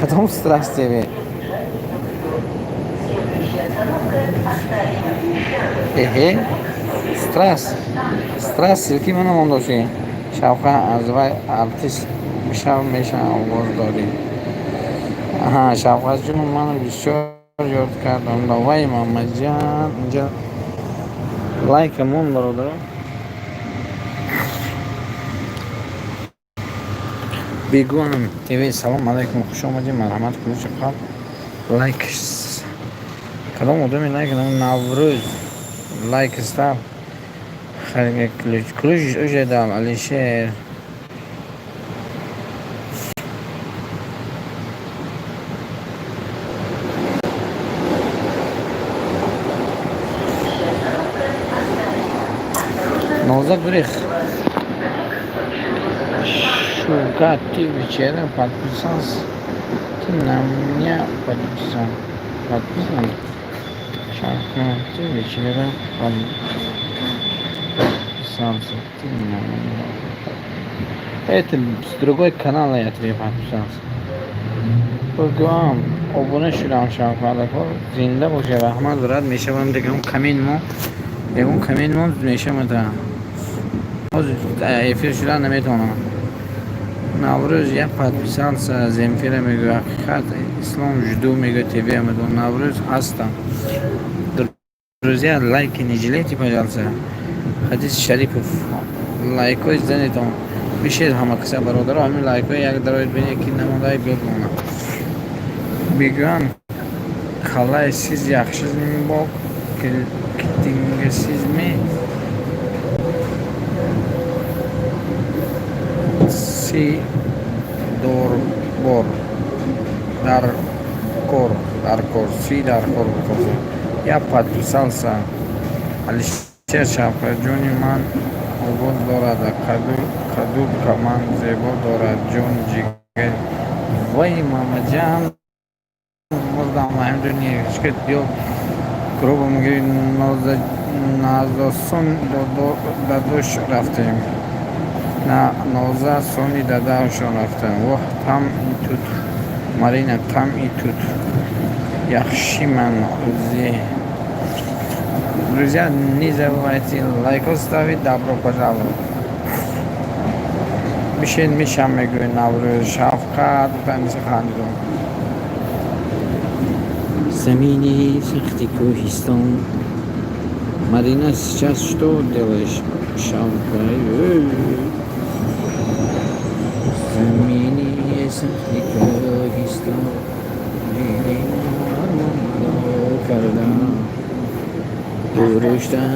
Кадом Страс ТВ? Следующая остановка Останкино. Эҳе, Страс, Страс ссылки мана мондоши. Шавқат аз вай артист бишав, мешавам, овоз додӣ. Аҳа, Шавқатҷон, ман бисёр ёд кардам. Давай, Мамаҷан, инҷа лайка мон, бародаро. Бегуам ТВ, салом алайкум, хуш омадӣ, марҳамат, ключи қалб, лайк. Кадом одами лайк? Наврӯз, лайк став. Ключ, ключ уже дал Алишер. Следующая остановка Останкино. Осторожно, Ноза гурих. The next station is Шука, ты вечера подписался? Ты на меня подписан? Подписан? Шака, ты вечера подписался? Ты на меня? Это с другой канала я тебе подписался. Бигӯам, обуна шудам, Шавқатако, зинда боше, раҳмат. Рад мешавам, дигам камин мо, ягон камин мо мешавада. Ҳозир эфир шуда наметавонам. Наврӯз, я подписался. Земфира мегӯ, ҳақиқат ислом жду, мегӯ, ТВ омаду. Наврӯз, ҳастам. Друзья, лайки не жалейте, пожалуйста. Хадис Шарипов, лайкҳои занетон. Бишед ҳама каса, бародаро, ҳамин лайкҳои як дароед, бинед, ки намодаи бемона. Бигӯям, қалай, сиз яхшизми, бо китинgisizmi? Си дорбор дар кор, дар кор, си дар кор бутоза. Я подписался. Алишер, Шавқатҷони ман овоз дорад, қаду каман зебо дорад, ҷон ҷигар. Вай, Мамаҷан, мурдам, ҳамҷо нешкет ё грубо мегӯи. Назосон дадош рафтем, Ноза сони дадашон рафтем. Воҳ, там и тут Марина, там и тут яхшиман узи. Друзья, не забывайте лайкос ставить, добро пожаловать. Бишед, мешам, мегӯи Наврӯз, Шавқат, гуфтам, хандидон. Замини сахти кӯҳистон. Марина, сейчас что делаешь? Шавқат. Замини сахти кӯҳистон. Кардам. Гурӯштан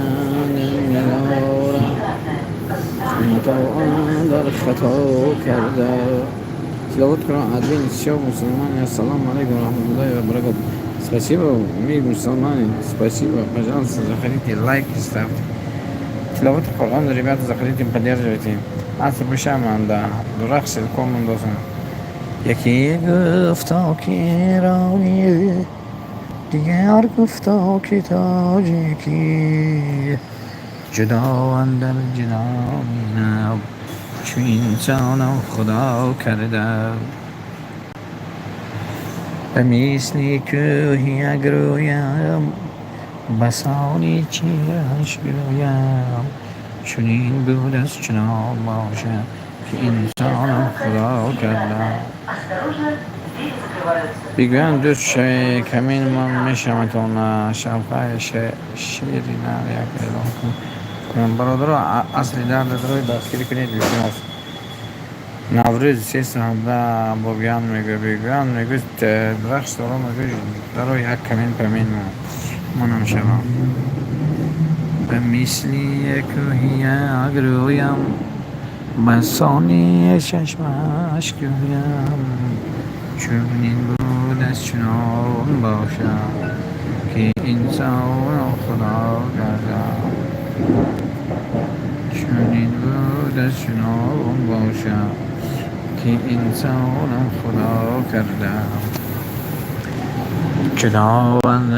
мелорам. Дар хато карда. Тиловат Кур'ан, админ, все мусульмане, ассаламу алейкум, рахматуллахи ва баракатуh. Спасибо, мы мусульмане, спасибо, пожалуйста, заходите, лайки ставьте. Тиловат Кур'ан, ребята, заходите, поддерживайте. Аса бишаманда, дурах силком досан. Яке гуфта ки эронӣ, дигар гуфта ки тоҷикӣ, ҷудо андар ҷудо бинам, чу инсонам худо карда. Ба мисли кӯҳи якрӯям, басони чирааш гӯям, чунин будаст, чунон бошад, ки инсонам худо карда. Осторожно, двери закрываются. Бигӯям, дӯст шаве, камин ман мешаватона. Шавқаи шери нар як эълон кун. Бародаро, асли дардарои дастгирӣ кунед, илтимос. Наврӯз 317 богӯян мегӯ, бегӯян мегӯ, рахш дорам, мегӯ, даро як камин памин монам шавам. Ба мисли кӯҳи як рӯям, ба сони чашмаш гӯям, чунин будаст, чунон бошад, ки инсонро Худо гардад. Чунин будаст, чунон бошад, ки инсонам Худо кардам. Худованд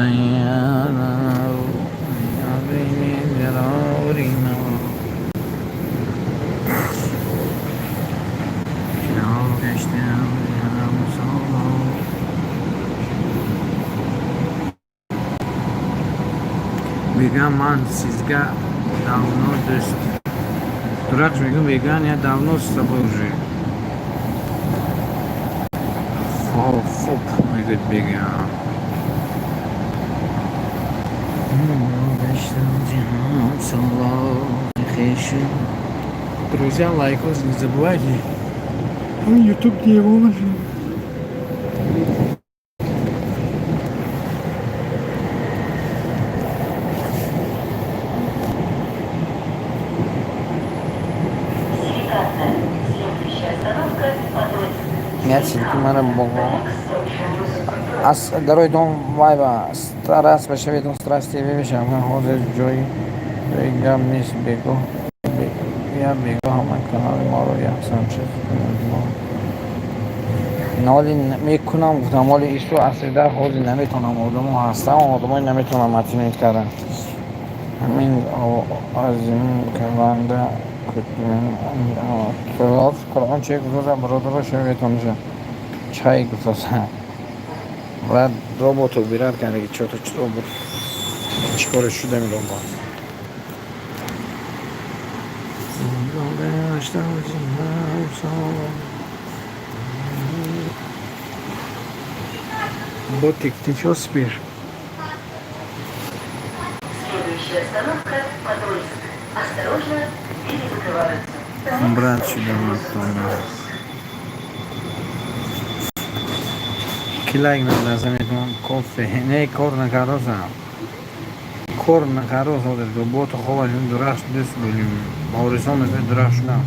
азими ҷалоли чиро гаштам ҳамсоло. Мегӯям, ман сизга давно дӯст. Дурахш мегӯм, мегӯян, я давно с тобой уже. Хуб, мегӯяд, бегӯям. Гаштам ҳамсоло хешу. Друзья, лайкос не забывайте. YouTube девона. Силикатная. Следующая остановка Подольск. Ссылки мара The бого. next station is Аз дарои дом вайба страст башаведон, страст ТВ мешавам. Ман ҳозир ҷои гап нест, бегоҳ я бегоҳ ҳама канали моро яксон чиз ноли мекунам. Гуфтам, оли ису асрида ҳозир наметавонам, одамо ҳастам, одамои наметавонам отменить кардан. Ҳамин аз ин каванда Қуръон че гуфтаса, бародаро, шаветонша чай гуфтаса. Брат, робот убирать кардаги, чё-то робот чӣ коре шуда ми робот. Ботик, ты чё спишь? Следующая остановка Подольск. Осторожно, двери закрываются. The next Брат station сюда is вот. Подольск. Ки лайк надаса, кофе не кор накардосам, кор накардос. Ҳозир боту хобашон дурахш дӯст будем, баҳорисон мегӯяд, дурахш шудам.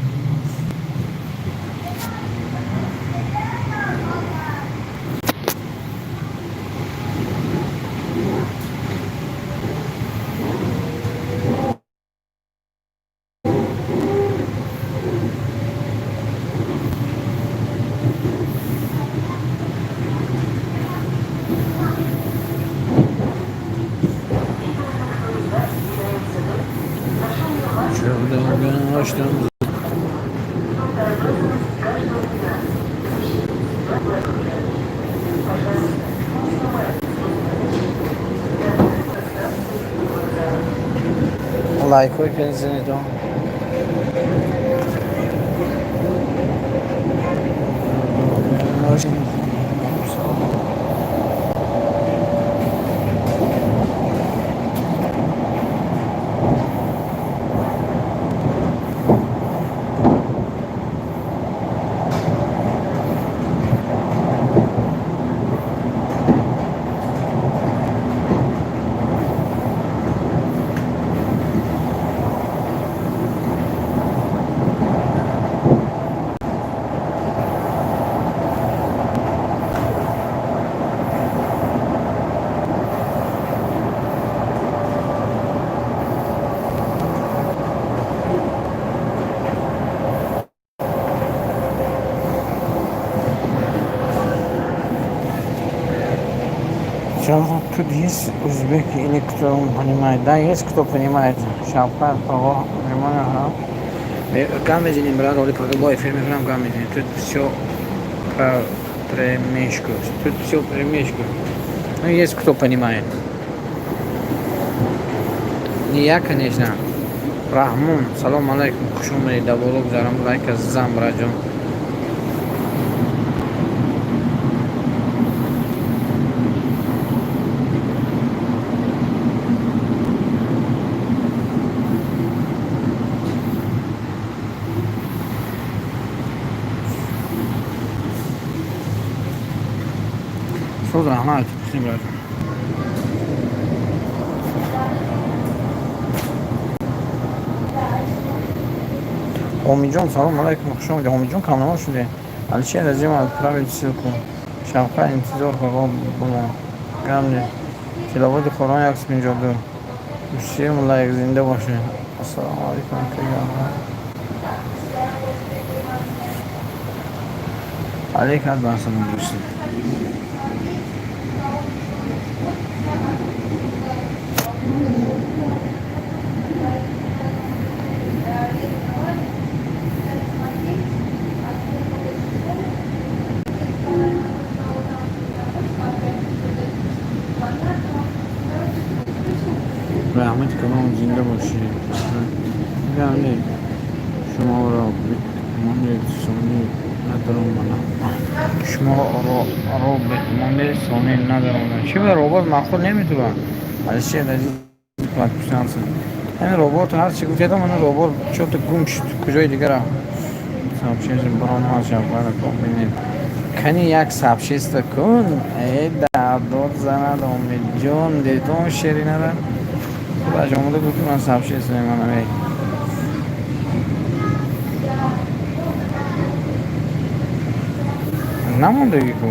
Гаштам. Это обязанность каждого из нас. Защитить себя и окружающих. Пожалуйста, не снимайте средства защиты до выхода станции и вокзала. Лайкҳои кардизанедон. Тут есть узбеки или кто понимает? Да, есть кто понимает. Шавкат, Паго, ага. Гам мезанем, брат, оли бо эфир мекунам, гам мезанем. Тут все про премешку. Тут все премешку. Ну, есть кто понимает. Не я, конечно. Раҳмон, салом алайкум, хуш омадед, дар боло гузарам, лайка зан, браҷон. Соз, раҳмат, брат. Омиджон, салом алайкум, хуш омадед. Омиджон, камнамо шуде. Алишер Азим отправить ссылку. Шавқа интизор бумон. Гамне. Тиловати Қуръон 152. Всем лайк, зинда бошед. Ассалому алайкум. Алейк ад ба салом, дӯстӣ. Раҳмати калом, зинда бошед. Гамне шуморо монед сонӣ надаромадам. Шуморо робот монед сонӣ надаромадам. Чӣ ба робот маъқул наметавон? Алишер Азиз подписаться. Ҳамин робот ҳарчи гуфтедам, ана робот чё-то гум шуд, куҷои дигар рафт. Сообщение баромад, шавқара бинед. Кани як сообщество кун, э дардод занад Омидҷон, дедон шери надад. Худаш омода гуфт, ки ман сообщество мемонам, эй. Намондагӣ ку?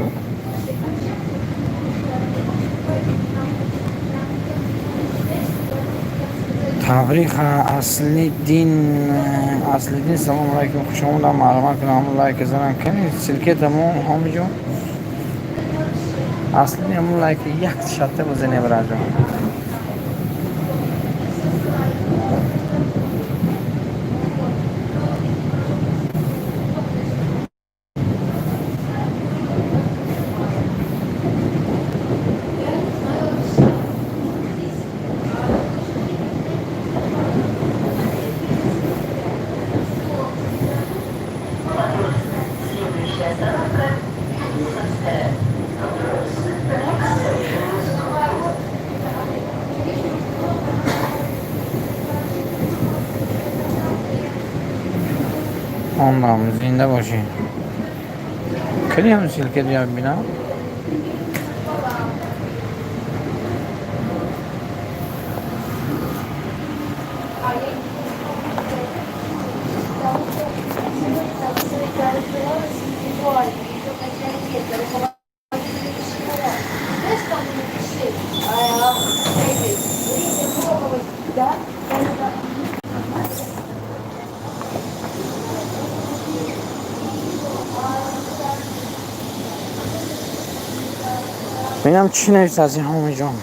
Табрик, Аслиддин, Аслиддин, салом алайкум, хуш омадам, марҳамат кунам, ҳамон лайк занам. Кани ссылка тамом, ҳомиҷон. Аслиддин, ҳамон лайк як шатта бизане, бираҷон. Следующая остановка — Юзовская. Вопрос. The next station is Kutub. Ондам, зинда бошӣ. Кани ҳам ссылка диям бинам? Бинам чӣ нависаси, ҳомиҷон.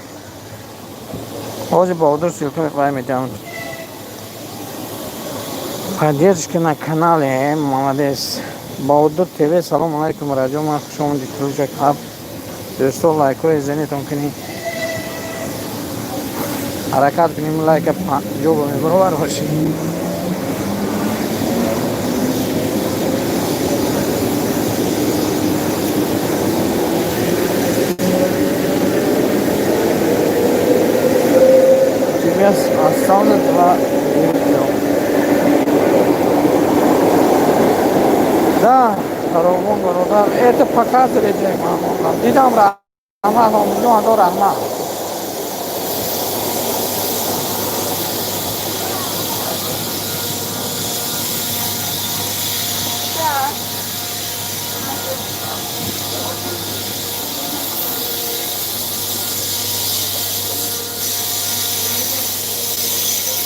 Ҳозир Баҳодур ссылка вай медиҳам. Поддержка на канале, молодец. Баҳодур ТВ, салом алайкум, раҷо ман, хуш омадед, рӯҷак ап. Дӯсто, лайкҳои занетон кунед. Ҳаракат кунем, лайка 50 мебаровар бошед. Тебе осталось два видео. Да, Ромон бародар, это показывает мамон. Дидам, раҳмат, омиҷон, адо раҳмат.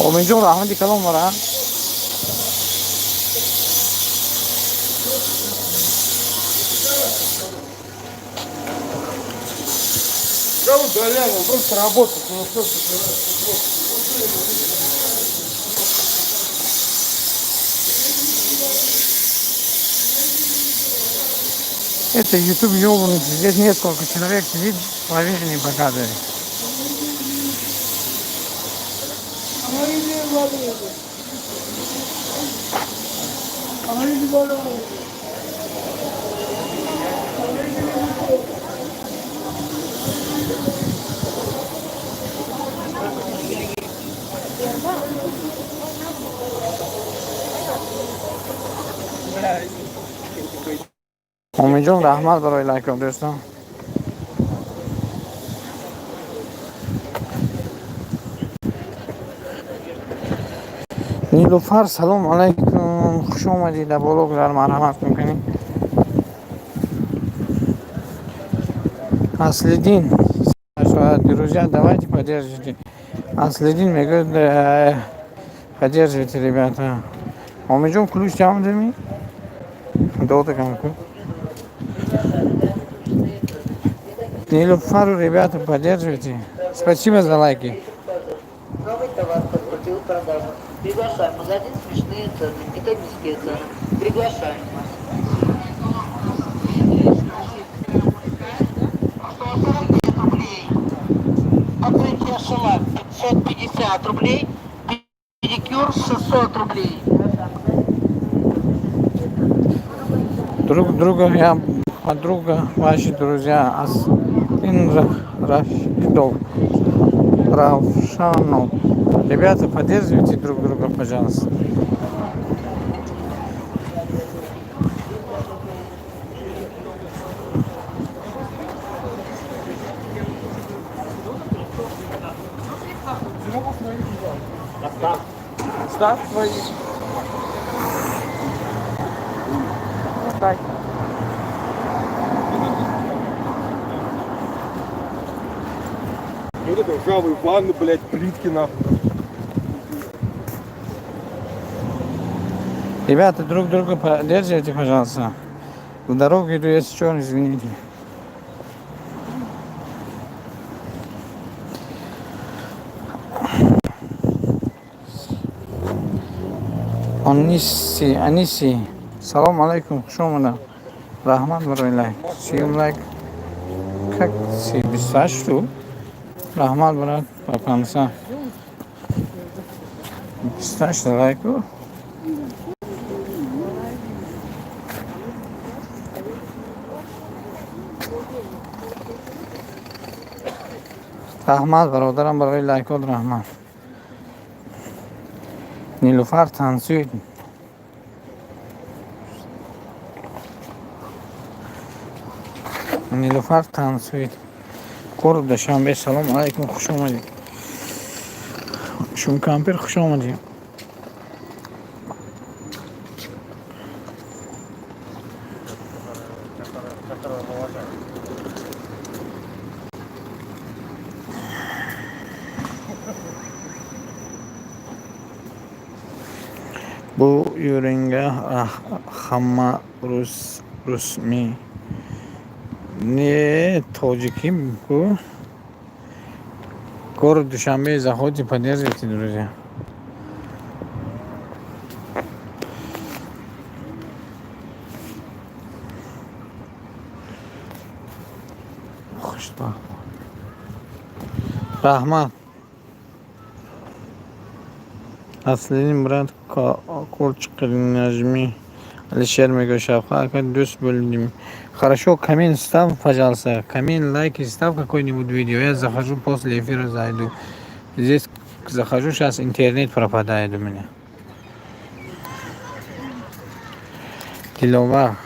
Омиҷон, раҳмати калом бара. Да, удалял, он просто работает, он просто закрывает. Это YouTube ёбнутый. Здесь несколько человек сидит, половине не показывает. Омиҷон, раҳмат барои лайкҳо, дӯстон. Нилуфар, салом алайкум, хуш омадӣ, дар боло гузар, марҳамат мекунӣ. Аслиддин, друзья, давайте поддержите. Аслиддин мегӯяд, поддерживайте, ребята. Омиҷон, ключ ҷамъ деми? Додагам ку. Нилуфару, ребята, поддерживайте. Спасибо за лайки. Новый товар поступил в продажу. Приглашаем. Магазин «Смешные цены». Это низкие цены. Приглашаем вас. 149 рублей. Покрытие шелак 550 рублей. Педикюр 600 рублей. Друг друга, я подруга, ваши друзья. Аслин Рашидов. Равшанов. Ребята, поддерживайте друг друга, пожалуйста. Ставь твои. Ставь. Вот это ржавые ванны, блядь, плитки нахуй. Ребята, друг друга поддерживайте, пожалуйста. В дорогу иду, если что, извините. Аниси, Аниси. Салом алейкум, хуш омада. Раҳмат барои лайк. Сиюм лайк. Как си 28 ту? Раҳмат, брат, ба панса. 28 лайку. Раҳмат, бародарам, барои лайкот раҳмат. Нилуфар танцует. Нилуфар танцует. Қурб Душанбе, салом алайкум, хуш омадед. Шумкампир, хуш омадед. Бу юринга хамма рус русми. Не тоҷикӣ ку. Город Душанбе, заходите, поддерживайте, друзья. Хушбахт. Раҳмат. Аслидин, брат, Курчик нажми. Алишер мегӯяд, шавқа ака, дӯст будем. Хорошо, коммент ставь, пожалуйста. Коммент, лайк ставь какой-нибудь видео. Я захожу после эфира, зайду. Здесь захожу, сейчас интернет пропадает у меня. Диловар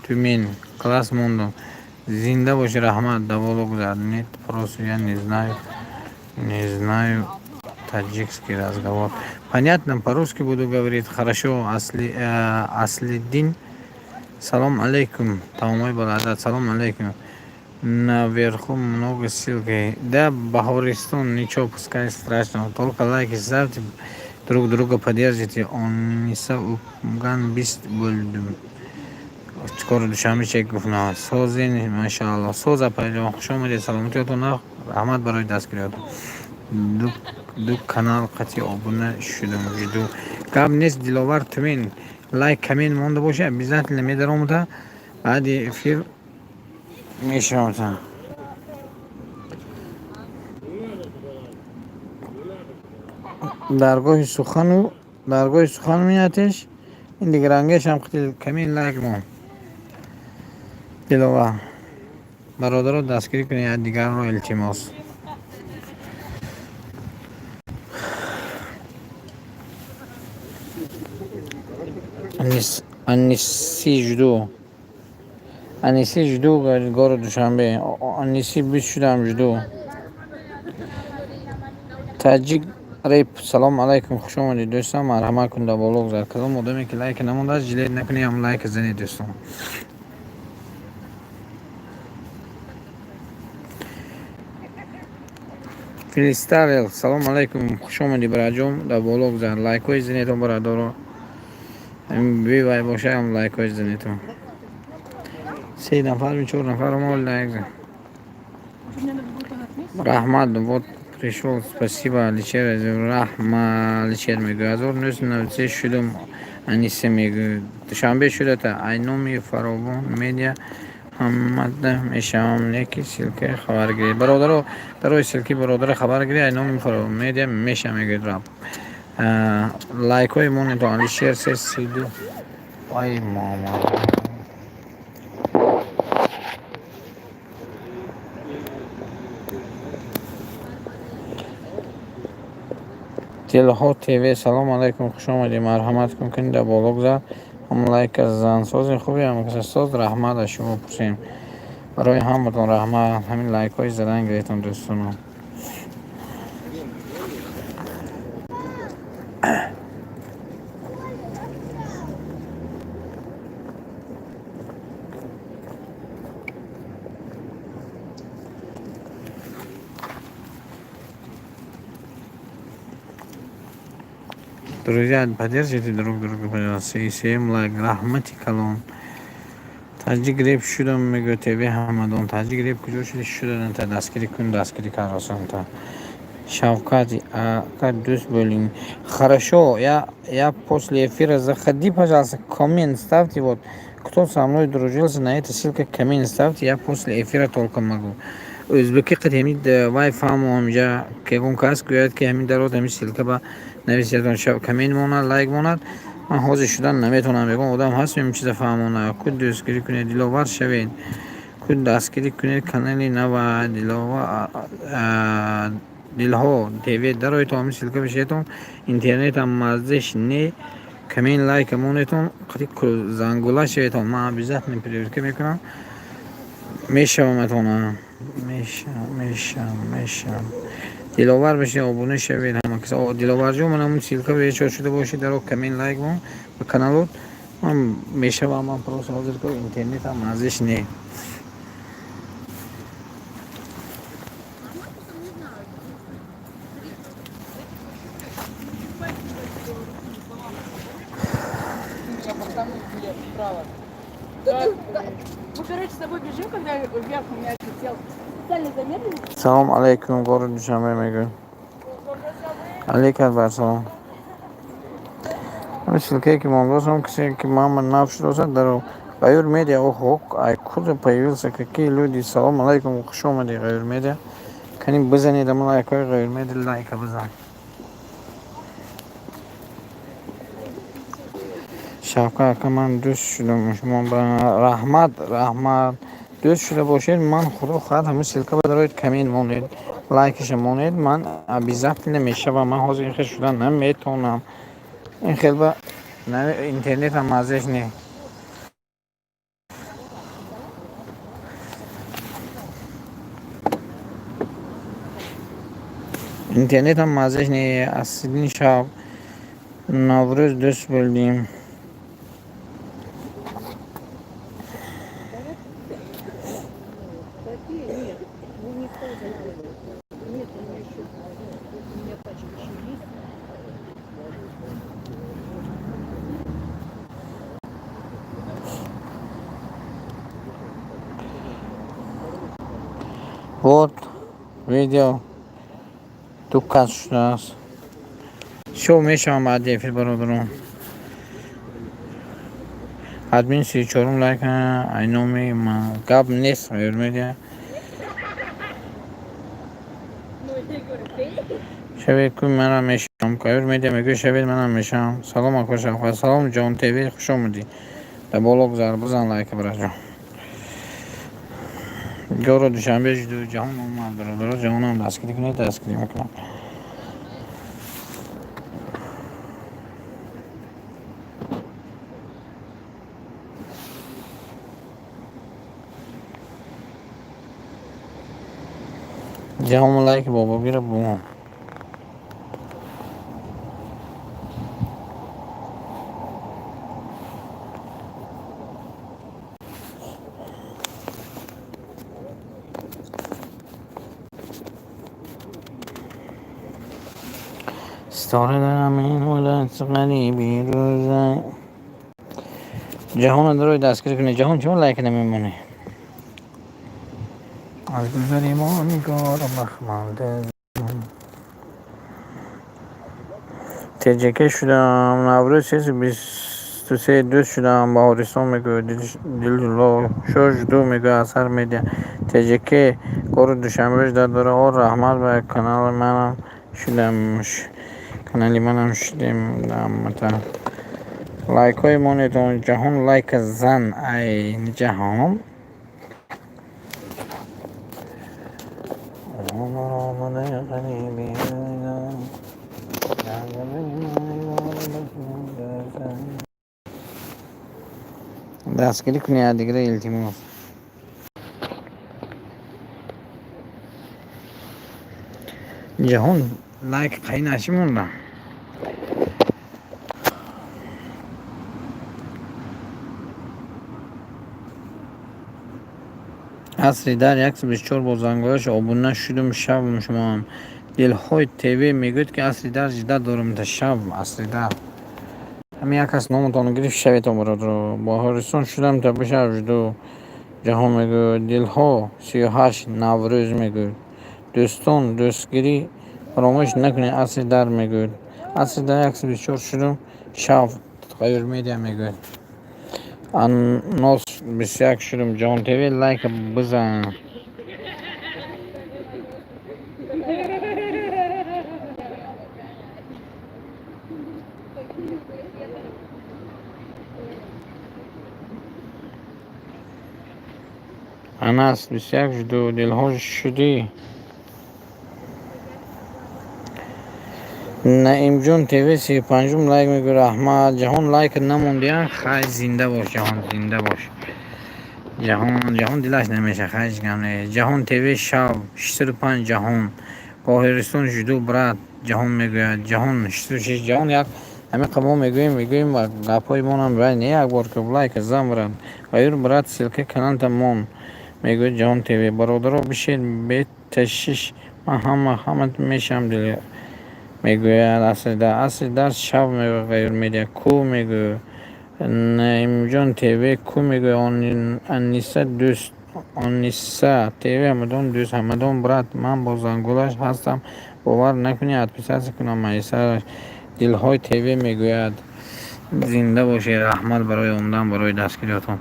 Тюмень. Класс мондо. Зинда боши, раҳмат, да боло гузар. Нет, просто я не знаю. Не знаю таджикский разговор. Понятно, по-русски буду говорить. Хорошо, Асли, Аслиддин. Салом алейкум. Таомой бародар, салом алейкум. Наверху много ссылки. Да, Бахористон, ничего, пускай страшного. Только лайки ставьте, друг друга поддержите. Ониса Уган бист бөлдүм. Скоро Душанбе чек гуфтна. Созин, машаалло. Соза пайҷон, хуш омадед, саломатиётон, раҳмат барои дастгириётон. Ду канал қати обуна шудам, жду. Гап нест, Диловар Тюмень. Лайк, коммент монда боша, обязательно медаромуда. Баъди эфир мешавам. Даргоҳи сухану даргоҳи сухан меятеш. Ин дигарангешам қити коммент, лайк мон. Диловар. Бародаро, дастгирӣ кунед дигарро, илтимос. Аниси жду. Аниси жду, говорит, город Душанбе. Аниси, бист шудам, жду. Таджик Реп, салом алайкум, хуш омадед, дӯстон, марҳамат кун, дар боло гузар. Кадом одаме ки лайк намондааст, жалеть накунед, ҳам лайк занед, дӯстон. Филиставел, салом алайкум, хуш омадӣ, бараҷон, дар боло гузар. Лайкҳои занедон, бародаро. Бивай боша, ҳам лайкҳои занедон. Се нафар, чор нафар мо лайк зан. Раҳмат, вот пришел, спасибо, Алишер, раҳма, Алишер мегӯяд. 1993 шудум, Аниса мегӯяд. Душанбе шудата, ай номи Фаровон Медиа ҳамада мешавам, неки ссылка хабар гиред. Бародаро, дарои ссылки бародара хабар гиред, ай номи Фаровон Медиа меша мегӯяд раб. Лайкҳои монето, Алишер 332. Ай мама. Дилҳо ТВ, салом алайкум, хуш омадӣ, марҳамат кун, кунед дар боло гузар. Ҳам лайка зан, сози хуби ҳамкасасоз, раҳмат аз шумо пурсем. Барои ҳаматон раҳмат, ҳамин лайкҳои задан гиретон, дӯстонам. Друзья, поддержите друг друга, пожалуйста. И всем лайк. Раҳмати калон. Таҷик реп шудам, мегӯяд ТВ Ҳамадон. Таҷик реп куҷо шуди, шудадан та дастгирӣ кун, дастгирӣ каросан та. Шавкат, ака, дӯст болим. Хорошо, я после эфира заходи, пожалуйста, коммент ставьте, вот. Кто со мной дружился, на этой ссылке коммент ставьте, я после эфира только могу. Ӯзбеки қад ҳамин вай фаҳму ҳамҷа кегон кас гӯяд, ки ҳамин дарод ҳамин ссылка ба нависиятон коммент монад, лайк монад. Ман ҳозир шудан наметавонам, ягон одам ҳаст, ин чиза фаҳмона. Ку дӯстгирӣ кунед, Диловар шавед, ку дастгирӣ кунед канали нава Дилова Дилҳо ТВ дароитон, ҳамин ссылка бишетон, интернетам маззиш не, коммент лайка монетон, зангула шаветон, ман обязательно проверка мекунам, мешаваматона, мешам, мешам, мешам. Диловар бишед, обуна шавед ҳама кас. Диловарҷон, ман ҳамун ссылка бечор шуда бошед, даро коммент лайк мон ба каналот, ман мешавам, ман просто ҳозир ко интернетам маззиш не. Мы, короче, с тобой бежим, когда вверх у меня летел. Специально замедлили. Салом алейкум, город Душанбе мегӯяд. Алейкум бар салом. Ҳамин ссылкае ки мондосам, касе ки мама нав шудосад, дар Ғаюр Медиа, охо, откуда появился, какие люди, салом алейкум, хуш омадӣ, Ғаюр Медиа. Кани бизанед ама лайкҳои Ғаюр Медиа, лайка бизан. Шавкат ака, ман дӯст шудам шумо ба, раҳмат, раҳмат. Дӯст шуда бошед, ман худо хоҳад ҳамин ссылка ба дароед, коммент монед, лайкаша монед, ман обязательно мешавам. Ман ҳозир ин хел шудан наметавонам. Ин хел ба интернетам маззаш не. Интернетам маззаш не. Аслиддин шаб Наврӯз дӯст болдим. Нет, ну не Нет, у меня еще, у меня пачка еще есть. Вот, видео. Ду кас шудааст. Шо мешавам баъди эфир, бародарон. Админ 34-ум лайк, ай номи ма гап нест, Ғаюр Медиа. Шавед ку манам мешавам. Ғаюр Медиа мегӯяд, шавед, манам мешавам. Салом, ака Шавкат, салом, Ҷон ТВ, хуш омадӣ. Дар боло гузар, бизан лайка, бараҷон. Город Душанбе жду ҷаҳон омад, бародаро, ҷаҳонам дастгирӣ кунед, дастгирӣ мекунам. Ҷаҳон лайк бобо гира бумон. Ситора дарам ин ҳолат ғариби рӯза. Ҷаҳона дарои дастгирӣ кунед. Ҷаҳон, чима лайк намемонӣ? Аз гузари мо нигор махмалда. ТЖК шудам, Наврӯз 323 дӯст шудам, Баҳористон мегӯяд, Дилшо жду мегӯяд, Асар медиа. ТЖК город Душанбе ждать дора. О, раҳмат, ба канали манам шудам, канали манам шудем. Дамата лайкҳои монедон. Ҷаҳон, лайка зан, ай ҷаҳон. Омадаи ғариби рӯза. Дастгирӣ кунед дигара, илтимос. Ҷаҳон, лайк қай начи монда? Асри дар 124 бо зангояш обуна шудум, шавм шумоам. Дилҳои ТВ мегӯяд, ки асри дар ждать дорам та шав. Асри дар ҳамин як кас номатонро гирифт, шаветон, бародаро. Баҳористон шудам та бишав, жду, Ҷаҳон мегӯяд. Дилҳо 38 Наврӯз мегӯяд. Дӯстон, дӯстгирӣ фаромӯш накунед, Асри дар мегӯяд. Асри дар 124 шудум, шав, Ғаюр медиа мегӯяд. Аннос 21 шудум. Ҷаҳон ТВ, лайка бизан. Анас 21 жду, Дилҳо шудӣ. Наимҷон ТВ 35-ум лайк мегӯяд, раҳмат. Ҷаҳон, лайк намондия? Хай, зинда бош, Ҷаҳон, зинда бош. Ҷаҳон, Ҷаҳон дилаш намеша, хай, ҳеҷ гап не. Ҷаҳон ТВ шав, 605 Ҷаҳон. Қоҳиристон жду, брат, Ҷаҳон мегӯяд. Ҷаҳон 606 Ҷаҳон як ҳамин мо мегӯем ва гапҳои монам бай не, як бор ки лайк зан, брат. Ғаюр брат, ссылка каналта мон, мегӯяд Ҷаҳон ТВ. Бародаро, бишед беташиш, ман ҳама ҳама мешавам, дил мегӯяд Асри дар. Асри дар шав, мегӯяд Ғаюр медиа. Ку мегӯяд Наимҷон ТВ, ку мегӯяд Анниса дӯст, Анниса ТВ Ҳамадон дӯст, Ҳамадон брат, ман бо зангулаш ҳастам, бовар накунӣ, отписаться кунам майсараш. Дилҳои ТВ мегӯяд, зинда бошед, раҳмат барои омадан, барои дастгириётон.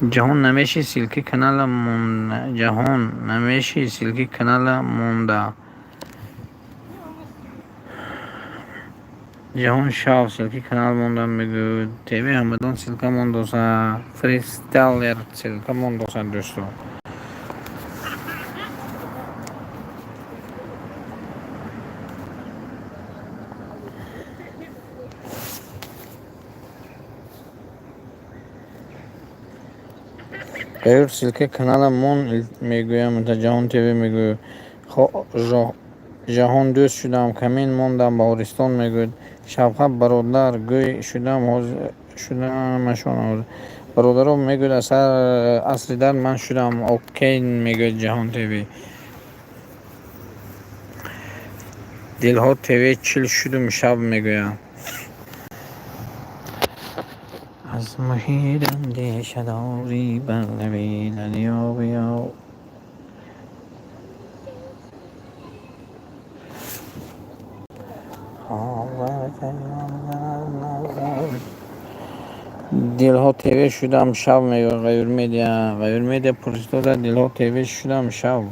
Ҷаҳон, намеши ссылки канала монда? Ҷаҳон, намеши ссылки канала монда? Ҷаҳон шав, ссылки канал монда, мегӯяд. ТВ Ҳамадон ссылка мондоса, Фристайлер ссылка мондоса, дӯсто. Ғаюр, ссылка канала мон, мегӯям, Ҷаҳон ТВ мегӯяд. Ҷаҳон дӯст шудам, камин мондам, Баҳористон мегӯяд. Шавқат бародар, гӯй шудам шудамашон. Бародаро, мегӯяд Асри дар, ман шудам, окей, мегӯяд Ҷаҳон ТВ. Дилҳо ТВ 40 шудум, шав, мегӯяд. Аз муҳит андеша дорӣ, бар лаби дарё биё. Дилҳо ТВ шудам, шав, мегӯяд Ғаюр медиа. Ғаюр медиа пурсида, Дилҳо ТВ шудам, шав.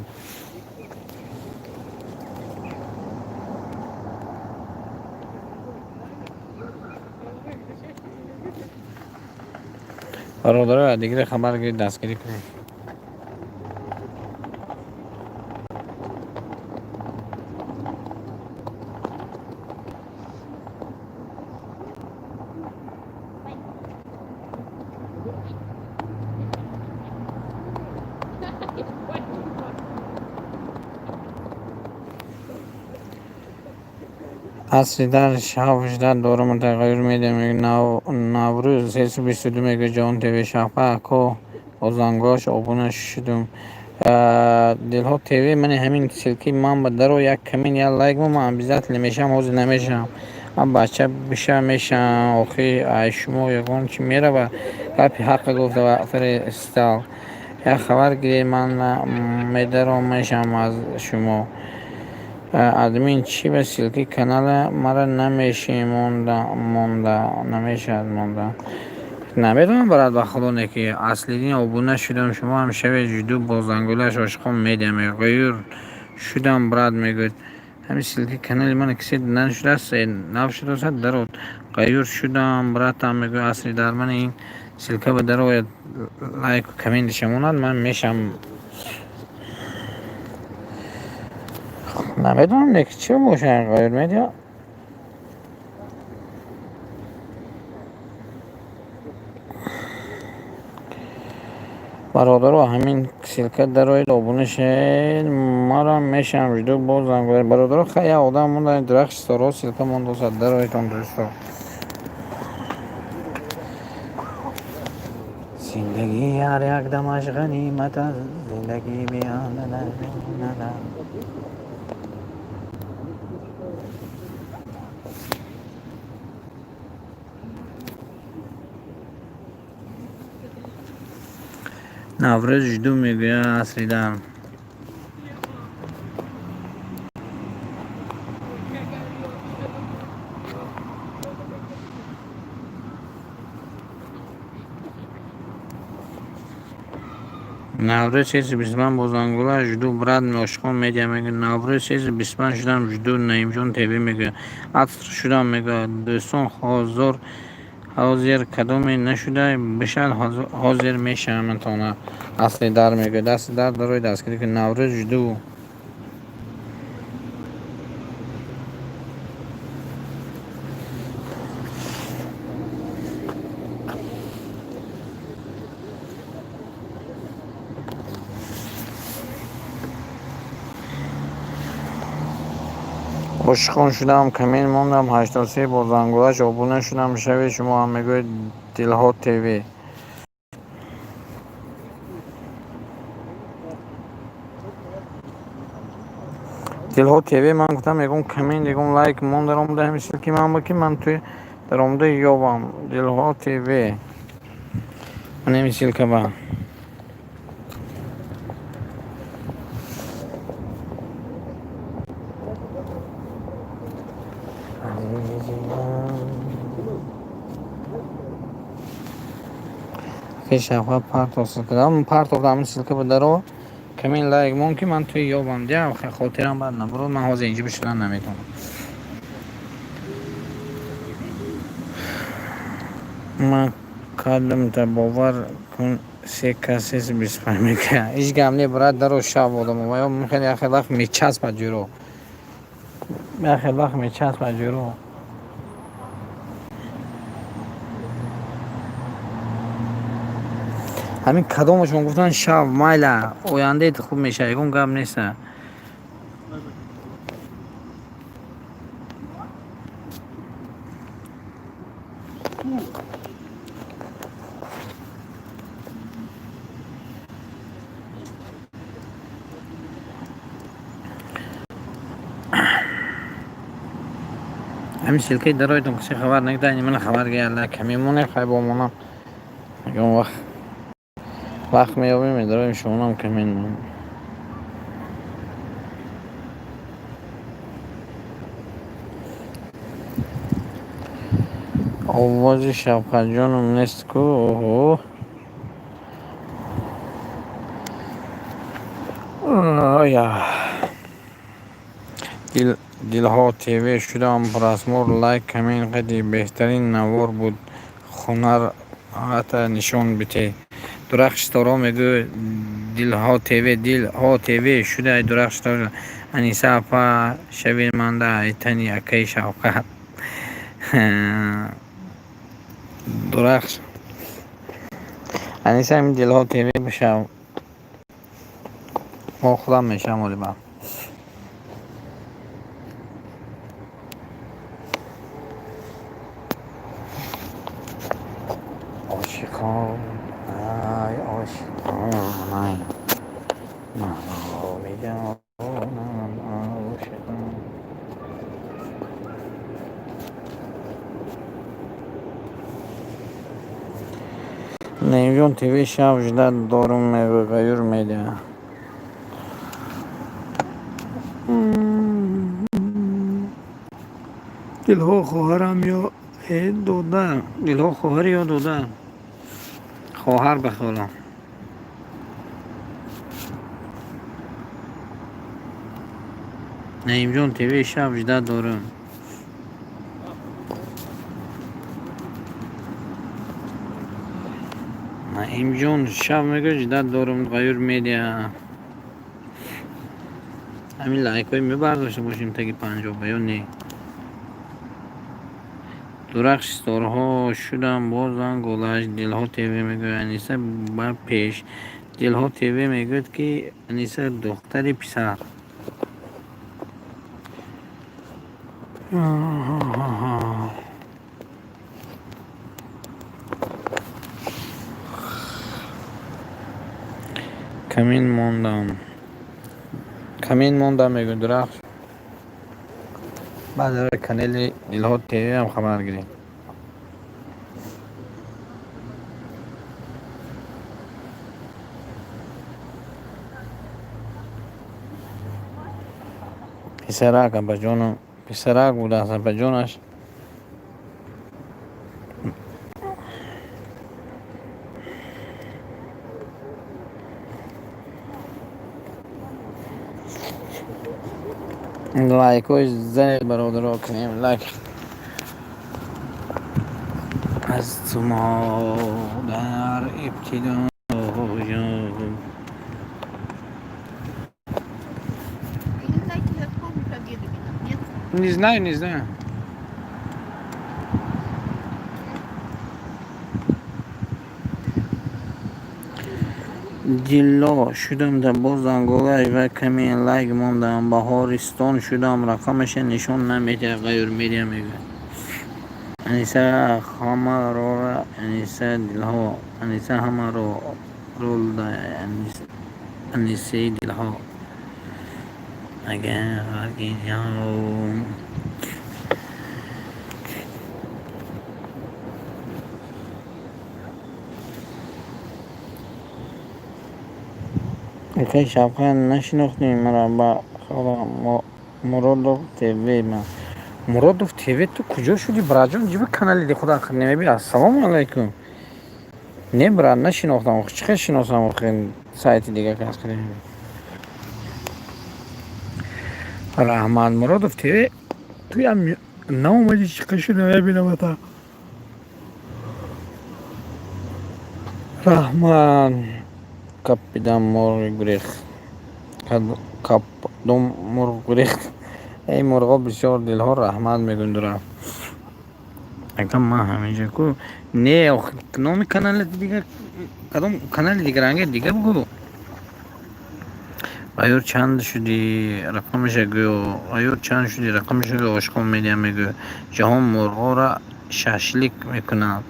Бародаро, дигаре хабар гиред, дастгирӣ кунед. Асри дар шав ждать дорам, Ғаюр медиа мегӯяд. Наврӯз 322, мегӯяд Ҷаҳон ТВ. Шавқа ако, бо зангоҳаш обуна шудум. Дилҳо ТВ, мани ҳамин ссылки ман ба даро, як камин, як лайк мо, ман обязательно мешавам, ҳозир намешавам. Ман бача биша мешам, охи ай шумо ягон чӣ мерава. Гапи ҳаққа гуфта фиристал. Як хабар гиред, ман медаром мешам аз шумо. Админ чӣ ба ссылки канала мара намеши монда намешавад монда. Намедонам, брат, ба худо не ки Аслиддин обуна шудам, шумо ҳам шавед, жду бо зангулаш ошиқон медиҳам. Ғайюр шудам, брат, мегӯяд. Ҳамин ссылки канали мана кисе нашудааст, нав шудааст, дарод. Ғайюр шудам, братам, мегӯяд Асли дар мана ин ссылка ба дарояд, лайку комментиша монад, ман мешам. Намедонам, не ки чӣ бошад Ғайюр медиа. Бародаро, ҳамин ссылка дароед, обуна шавед, марам мешавам, жду боз зангулаш. Бародаро, хай як одам монда, дурахши ситораҳо ссылка мондааст, дароедон, дӯсто. Зиндагӣ ҳар як дамаш ғанимат аст, зиндагӣ бианда. Наврӯз жду, мегӯяд Аслидан. Наврӯз 325 бо зангула жду, брат, ошиқон медиа мегӯяд. Наврӯз 325 шудам, жду Наимҷон ТВ мегӯяд. Аср шудам, мегӯяд. Дӯстон, ҳозир ҳозир кадоме нашуда бишад, ҳозир мешавам. Асли дар мегӯяд. Асли дар дарои дастгирӣ кун. Наврӯз жду. Ошиқон шудам, коммент мондам, 83 бо зангулаш обуна шудам, шавед шумо ҳам, мегӯяд Дилҳо ТВ. Дилҳо ТВ, ман гуфтам, ягон коммент, ягон лайк мон даромада ҳамин ссылки ман ба ки ман туи даромада ёбам. Дилҳо ТВ. Ман ҳамин ссылка ба. Шавқа партов ссылка. Партов ҳамин ссылка ба даро, коммент лайк мон ки ман туи ёбам. Диам хотирам бад набурод, ман ҳозир инҷо бишудан наметавонам. Ман кардамта, бовар кун, се кас 325 мегӯяд. Ҳеҷ гап не, брат, даро шав одам. Ва ё хеле яхел вақт мечаспад ҷуро. Яхел вақт мечаспад ҷуро. Ҳамин кадомашон гуфтан шав, майла, ояндает хуб мешавад, ягон гап неста. Ҳамин ссылкаи дароитон, касе хабар нагида, мана хабар гиряла, каме монем, хай бо монам. Ягон вақт вақт меёбем, медароем, шумонам коммент монем. Овози Шавқатҷоном нест ку? Оҳо. Оя. Дилҳо ТВ шудам, просмотр, лайк, коммент қади беҳтарин навор буд. Ҳунарата нишон бите. Дурахши ситораҳо мегӯяд Дилҳо ТВ, Дилҳо ТВ шуда дурахши ситора. Аниса апа шави манда айтани акаи Шавқат. Дурахш. Аниса ҳамин Дилҳо ТВ бишав. Мо худам мешавам олиба. Ошиқон, ай ошиқон, ай маро медонам ошиқон. Наимҷон ТВ шаб ждать дорум мегӯяд, Ғаюр медиа. Дилҳо хоҳарам ё дода, дилҳо хоҳар ё дода, хоҳар ба хаёлам. Наимҷон ТВ шаб ждать дорум. Наимҷон шаб мегӯяд ждать дорум, Ғаюр медиа. Ҳамин лайкҳои мебардошта бошем таги 50 ба ё не? Дурахш ситораҳо шудам бозам голаш. Дилҳо ТВ мегӯяд Аниса ба пеш. Дилҳо ТВ мегӯяд, ки Аниса духтари писар. Камин мондам. Камин мондам мегӯяд Дурахш. Баъд канали Дилҳо ТВ ҳам хабар гирем. Писарак абаҷону писарак будааст абаҷонаш. Лайкҳои занед, бародаро, кунем лайк. Аз ту модар ибтидо. Вы не знаете, откуда победы нет? Не знаю, не знаю. Дилло шудам да боз занголаш ва каме лайк мондам. Баҳористон шудам, рақамаша нишон намедиҳад, Ғаюр медиа мегӯяд. Аниса ҳамарора, Аниса дилҳо, Аниса ҳамаро ролда, Анисаи дилҳо. Агар ғарқи. Акай Шавқат, нашинохтӣ маро ба хола Муродов ТВ ман. Муродов ТВ, ту куҷо шудӣ, братҷон? Ҷиба канали худа намеби. Ассалому алайкум. Не, брат, нашинохтам. Чӣ хел шиносам охир, сайти дига кас кардем. Раҳмат, Муродов ТВ, туям наомадӣ, чӣ хел шуда мебинамата. Раҳмат. Капидам мурғи гурехт. Капдум мурғ гурехт. Эй мурғо бисёр дилҳо раҳмат мегӯянд дура. Акам ман ҳаминҷа ку не, номи канали дига, кадом канали дигаранге дига бугӯ. Ғаюр, чанд шудӣ, рақамаша гӯ. Ғаюр, чанд шудӣ, рақамаша гӯ, Ошиқон медиа мегӯ. Ҷаҳон мурғоро шашлик мекунад.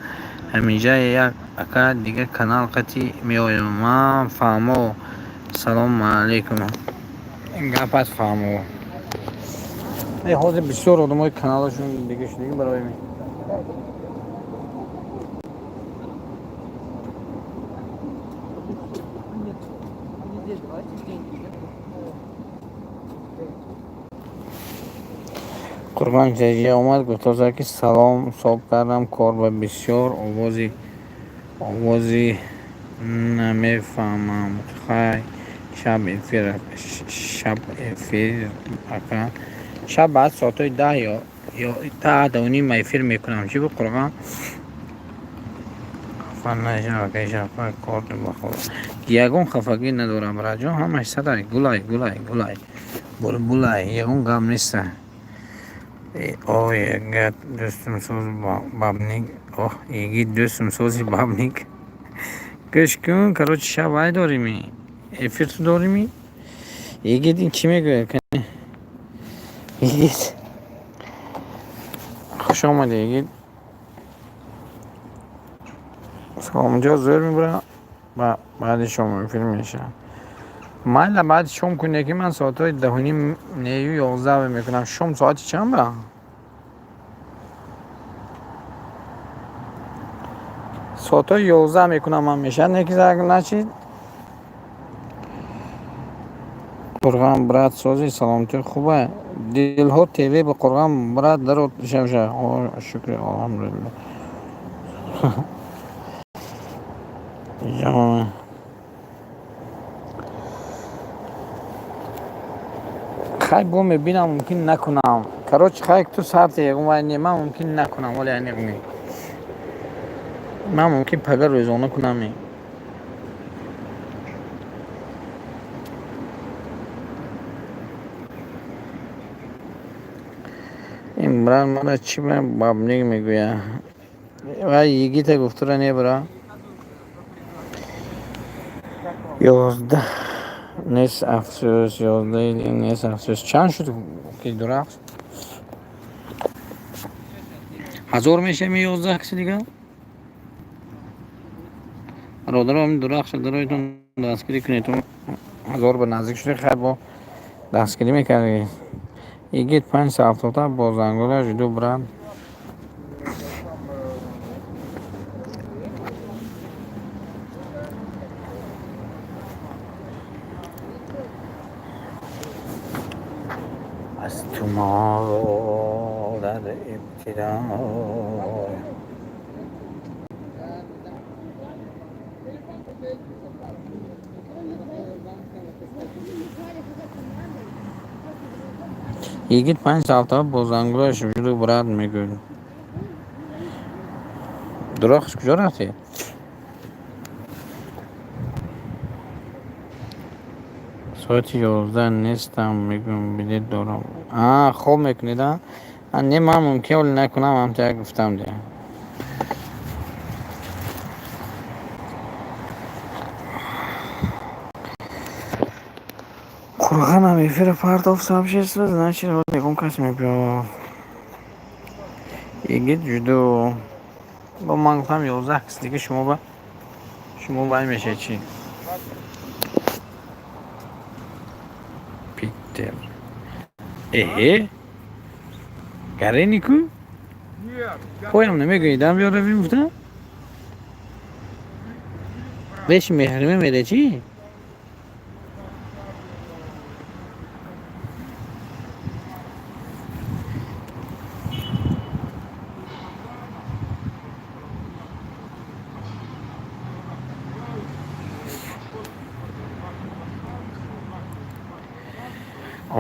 Ҳаминҷа як ака дига канал қати меоям. Ман фаҳмо. Салому алайкум. Ин гап аст, фаҳмо. Э ҳозир бисёр одамои каналашон дига шудагӣ барои ми. Нет, не здесь давайте деньги. Нет. Қурбон ҷаҷия омад, гуфтоза ки салом, соб кардам, кор ба бисёр овози намефаҳмам. Хай, шаб эфир, шаб эфир ака. Шаб баъд соатҳои 10 ё 10:30 эфир мекунам. Чӣ буд, Қурбон? Хафа нашав, акай Шавқат, кор бахор. Ягон хафагӣ надорам, братҷон, ҳамаш садай, гулай, гулай, гулай. Булбулай, ягон гап неста. Ой, ягат дӯстум соз бабник. Оҳ, йигит дӯстум сози бабник. Гӯш кун, короче, шаб вай дорими? Эфир ту дорими? Йигит, ин чӣ мегӯяд? Йигит. Хуш омадӣ, йигит. Саломҷо зӯр мебурам ва баъди шом эфир мешавам. Майла, баъди шом куне, ки ман соатҳои 10:30 нею 11 мекунам. Шом соати чанд ба? Соатҳои 11 мекунам ман, мешавад неки значит. Қурған брат, сози, саломатӣ, хуба. Дилҳо ТВ ба Қурған брат даро шавша. Шукри, алҳамдулилла. Ҷон. Хай, бо мебинам, мумкин накунам. Короче, хай, ту сарти ягон вай не, ман мумкин накунам, вале аниқ не. Ман мумкин пага рӯзона кунам. Ин брат мара чӣ бабник мегӯяд? Вай йигита гуфтура не, бра. 11 нест, афсӯс, 11 нест, афсӯс. Чанд шуд ки дурахт? 1000 мешавем, 11 киси дигар? Бародаро, ҳамин дурахша дароитон дастгирӣ кунед. 1000 ба наздик шуда, хай, бо дастгирӣ мекардед. Игит 577 бо зангола жду, брат. Аз ту мо дар ибтидо. Йигит 577 бо занголаш жду, брат, мегӯяд. Дурахш куҷо рафтӣ? Соати 11 нестам, мегӯям, билет дорам. А, хоб мекунед, а? Не, ман мумкин оли накунам, ҳамта гуфтам де. Қурғанам эфира партофт сообщество, значит, вот ягон кас мебиёд. Игит жду. Бо ман гуфтам, 11 кис дига шумо ба шумо вай мешавед чӣ? Питер. Эҳе? Гаренику? Поям намегӯидам, биёравим гуфта? Веш меҳриме мере чӣ?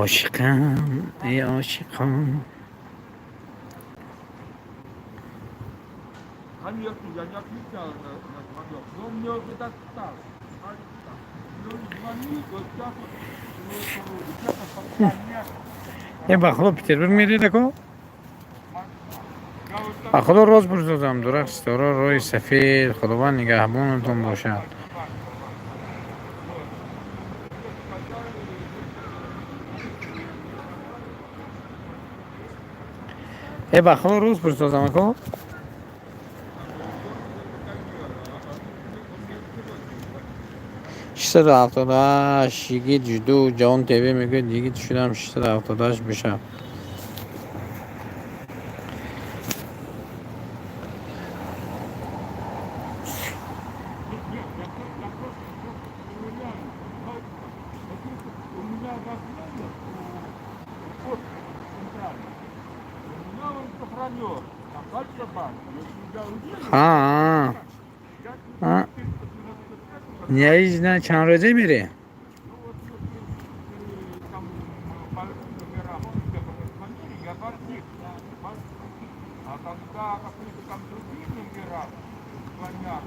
Ошиқам, эй ошиқон. Конечно, я не отвечаю на звонок, но мне уже достало. Ну, звони, вот сейчас вот, сейчас Е, ба худо, Петербург меред, ако? Ба худо, роз бурдодам, дурахт, ситора, роҳи сафед, Худованд нигаҳбонатон бошад. Е, ба худо, рӯз бурдодам, ако? 678 йигит жду. Ҷавон ТВ мегӯяд, йигит шудам, 678 бишав. У меня ваш номер, код центральный. У меня он сохранен. А Альфа-банк, если я уеду, Ха, а. Не чанд рӯзе мерӣ? Ну вот если там по номерам тебе позвонили, я в архив. А когда какие-то там другие номера звонят,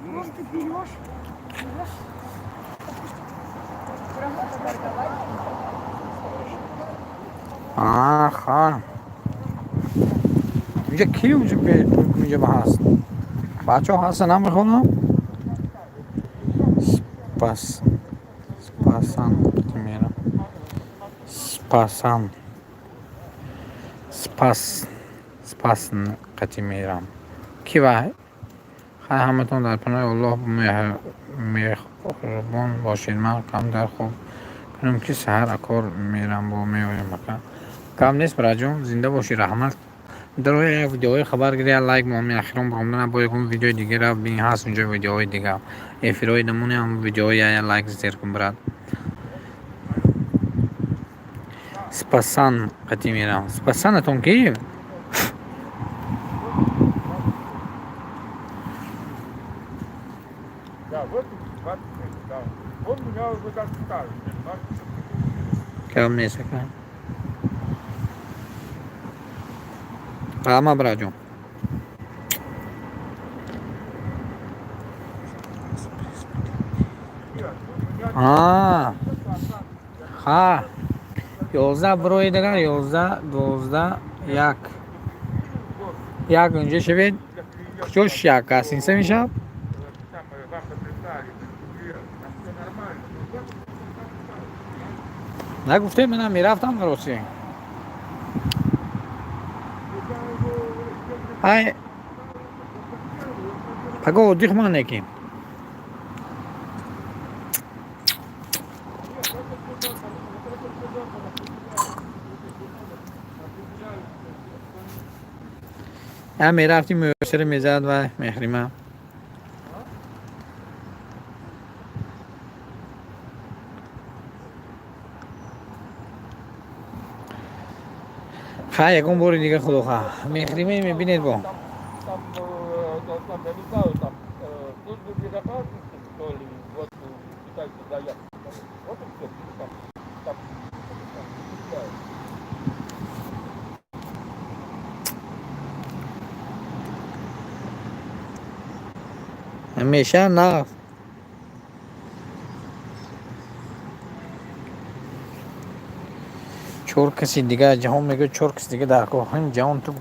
Может, ты берешь? Берешь? Грамотно торговать. Аха. Инҷа ки унҷа инҷа ба ҳаст? Бачаҳо ҳастан, намехонам? Пас. Спасан қати мерам. Спасан. Спас. Спасн қати мерам. Ки вай? Хай, ҳаматон дар паноҳи Аллоҳ меҳрубон бошед. Ман камтар хоб кунам, ки саҳар акор мерам, бо меоям, ака. Гап нест, бираҷон, зинда бошӣ, раҳмат. Дарои як видеоҳои хабар гиря, лайк моми, ахирон баромадана, бо ягон видеои дигара бин, ҳаст унҷо видеоҳои дига. Эфирҳои намунаам видеоҳои я лайк зер кун, брат. Спасан қати мерам. Спасанатон ки? Да, вот 26, да. Он меня уже так скажет. 26. Гап нест, ака. Раҳмат, бираҷон. А, ха. 11 бирои дигар, 11, 12, як. Як унҷо шавед. Куҷош як аст? Инса мешавад? Самое, вам прислали, там все нормально. Ну, вот, Нагуфтем, манам мерафтам рости. Ай, паго отдых ман неки. Я мерафтим, мӯсире мезад ва меҳрима. Хай, ягон бори дига, худоха. Меҳриме мебинед бо. Там, там, я не знаю, там, службы безопасности, что ли, вот, пытаются заявку. Вот и все, там, вычисляют. Ҳамеша нағз. Чор каси дига ҷаҳон мегӯяд, чор каси дига дар кор. Ҳам ҷаҳон ту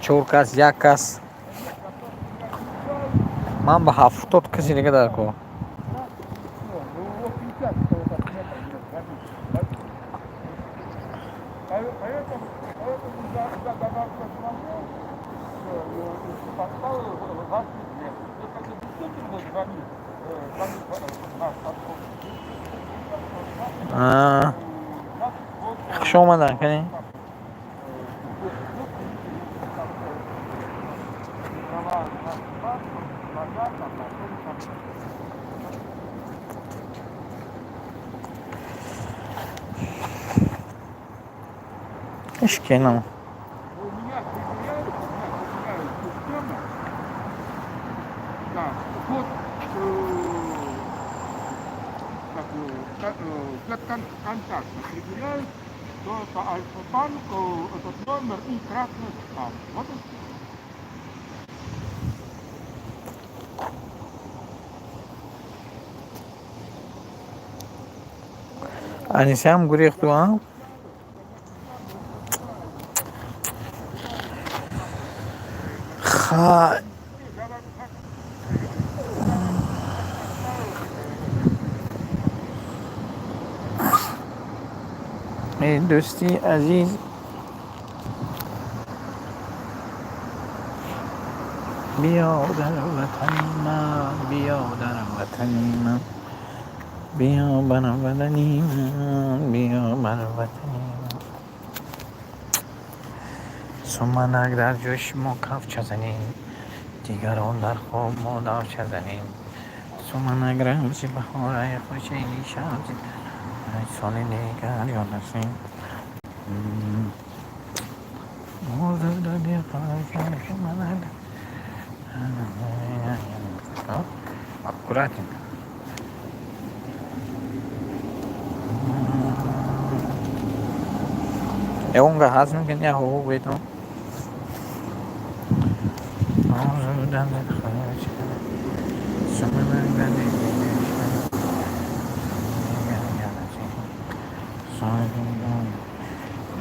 чор кас, як кас. Ман ба 70 каси дига дар кор. Ну, вот 50 вот так метров, нет, звонит. Поэтому я задавал звонок, поставил вас в известность. Если это действительно звонит ваш сотрудник, А, значит, вот, хуш омадан, кани. права на паспорт, своя, там, на том, там, Ишкенам. У меня проверяют система, да, вот, как, контакты определяют, что это Альфа-банк, этот номер и красный штамп. Вот и всё. Анисиам гурехту, а? Хай. Эй, дӯсти азиз. Биё дар ватани ман, биё дар ватани ман. Биё бар ватани ман, биё бар ватани ман. Суманак дар ҷӯш мо кафча занем, дигарон дар хоб мо давча занем. Суманак рамзи баҳораи хуши шабзи соли дигар ёд расем. Суманак. Аккуратненько. Ягонга ҳаст мумкин я ҳуқуқ бетон. Орзудан суманак дар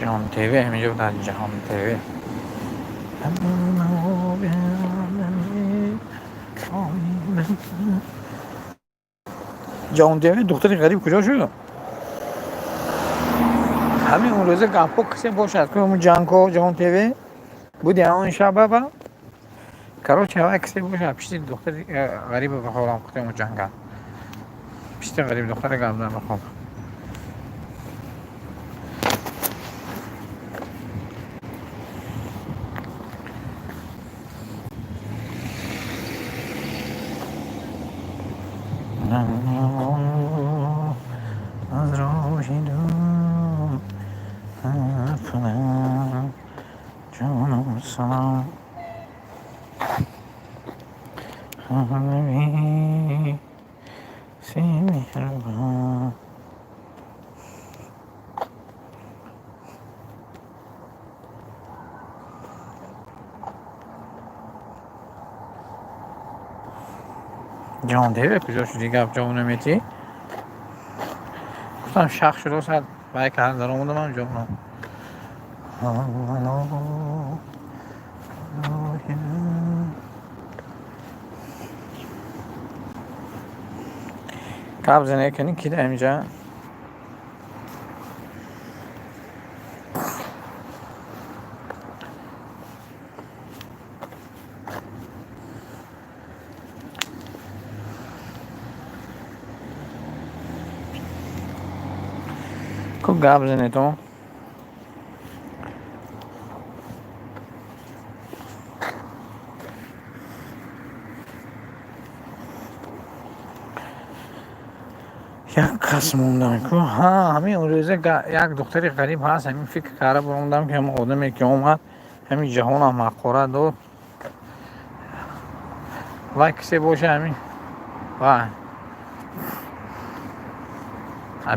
Ҷаҳон ТВ ҳаминҷо дар Ҷаҳон ТВ. Ҷаҳон ТВ духтари ғариб куҷо шуд? Ҳамин он рӯза гапҳо кисе бошад, ку ҷангҳо Ҷаҳон ТВ буди ҳамон шаба. Короче, ҳавай кисе бошад, пишти духтари ғариба бихорам, кутему ҷанга. Пишти ғариб духтари гап зан бихоб. Аз роҳи дур ҷонам салом. Се меҳрубон. Ҷаҳон ТВ куҷо шуди, гап ҷавоб наметӣ? Гуфтам, шах шудо, сад вай кард, даромадамам ҷонам. Гап зане кани, ки да инҷа? Ку гап занетон? Як кас мондам ку. Ҳа, ҳамин рӯза як духтари ғариб ҳаст, ҳамин фикр карда баромадам, ки ҳамин одаме ки омад, ҳамин ҷаҳонам ҳақорат дод. Вай кисе боша, ҳамин вай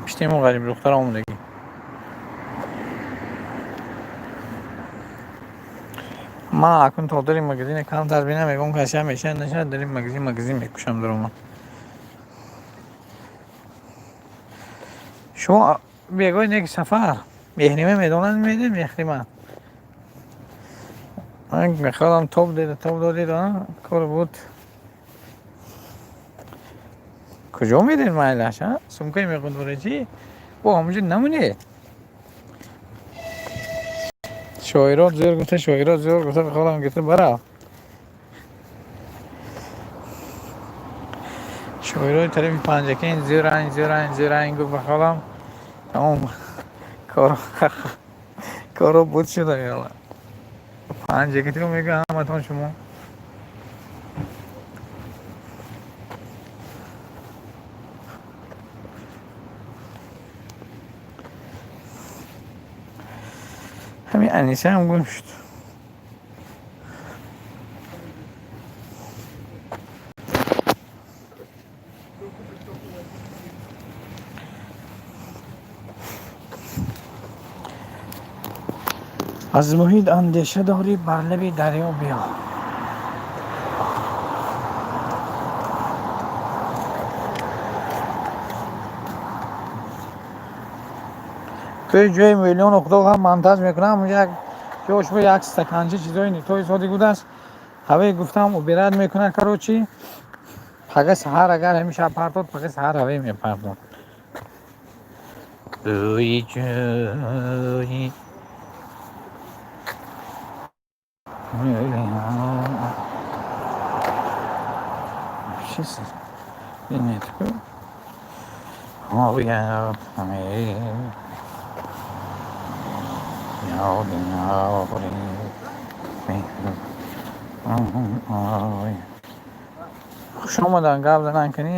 пиштему ғариб духтара омадагӣ. Ман акун то дари магазине камтар бинам, ягон касиам мешавад, нашавад, дари магазин мекушам даромад. Шумо бегоҳи неки сафар меҳрима медонад, медед меҳрима. Ман мехоҳам тоб деда, тоб додед, кор буд. Куҷо медед майлаш, а? Сумкае мехоҳед бора чӣ? Бо ҳамонҷо намонед. Шоирот зӯр гуфта, шоирот зӯр гуфта, мехоҳам гирифта барав. Шоирои тарафи Панҷакент зӯрайн, зӯрайн, зӯрайн гуфт, бахолам. Тамом коро буд шуда яла. Панҷакентиро мегӯям ҳаматон шумо. Ҳамин Аниса ҳам гум шуд. Аз муҳит андеша дорӣ, бар лаби дарё биё. Тои ҷои миллиону худо ҳам монтаж мекунам, як ҷош бо як стаканча чизои нитои соди будааст. Ҳаве гуфтам, убирать мекунад, короче. Пага саҳар агар ҳамин шаб партод, пага саҳар ҳаве мепартод. Ӯи ҷои Чиз бинед ку. Ояд ҳаме ёди ёри меҳрубон. Хуш омадан, гап занан кунӣ,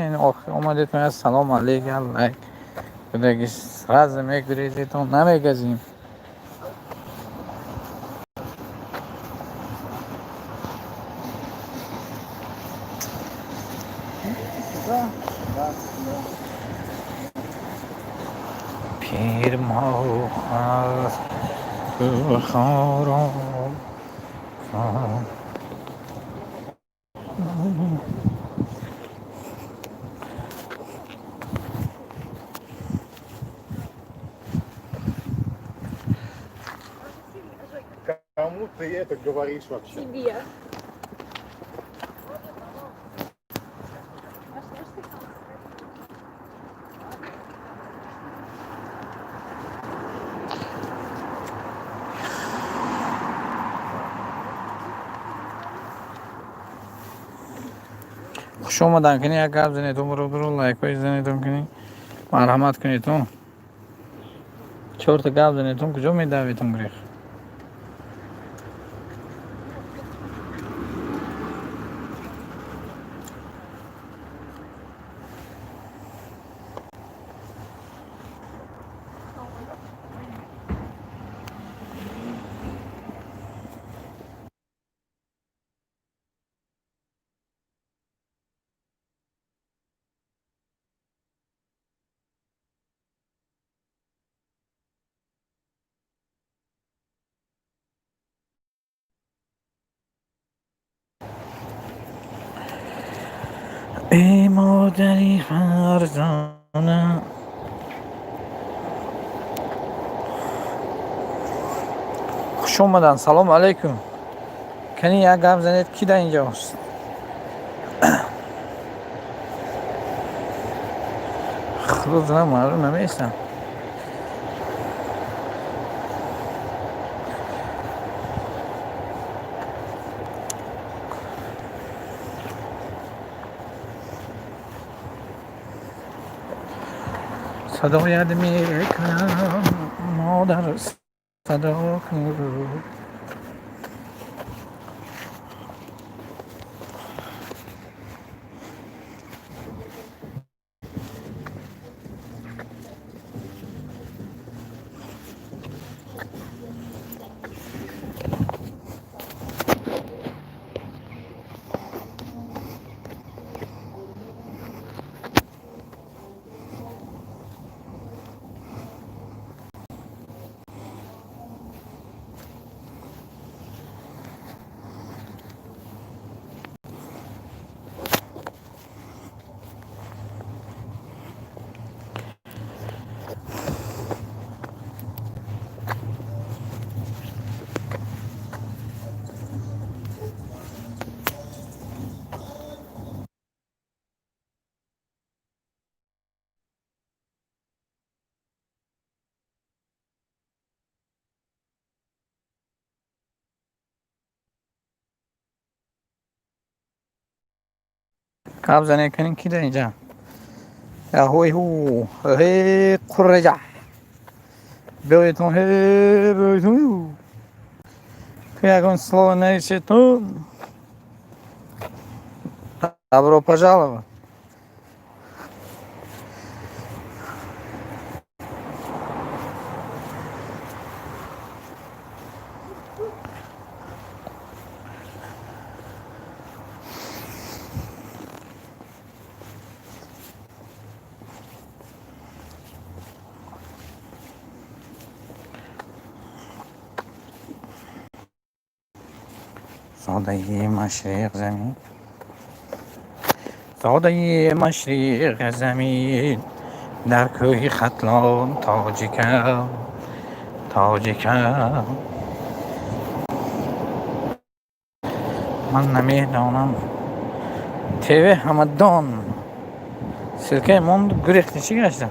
омадед, салом алейк, лайк. Будаги сразу мегурезетон, намегазим. Пир моҳ аз Бухоро. Кому ты это говоришь вообще? Тебе. Хуш омадан кунӣ, як гап занедум, бародаро, лайкҳои занедум кунӣ, марҳамат кунедум. Чорта гап занедум, куҷо медаведум гурехт? Эй модари фарзона. Хуш омадан, салом алайкум. Кани, як гап занед, ки дар инҷост? Худо донам, маълум наместам. Садоят мекунам, модар, садо кун. Гап занед, кунин, ки дар инҷа? Яҳои ҳу, ҳе қурраҷа. Биёедтон, ҳе биёедтон. Ки ягон слово нависедтон. Добро пожаловать. Зодаи машриқ замин. Зодаи машриқ замин. Дар кӯҳи Хатлон тоҷикам. Тоҷикам. Ман намедонам. ТВ Ҳамадон. Ссылкаи монд, гурехти, чӣ гашта?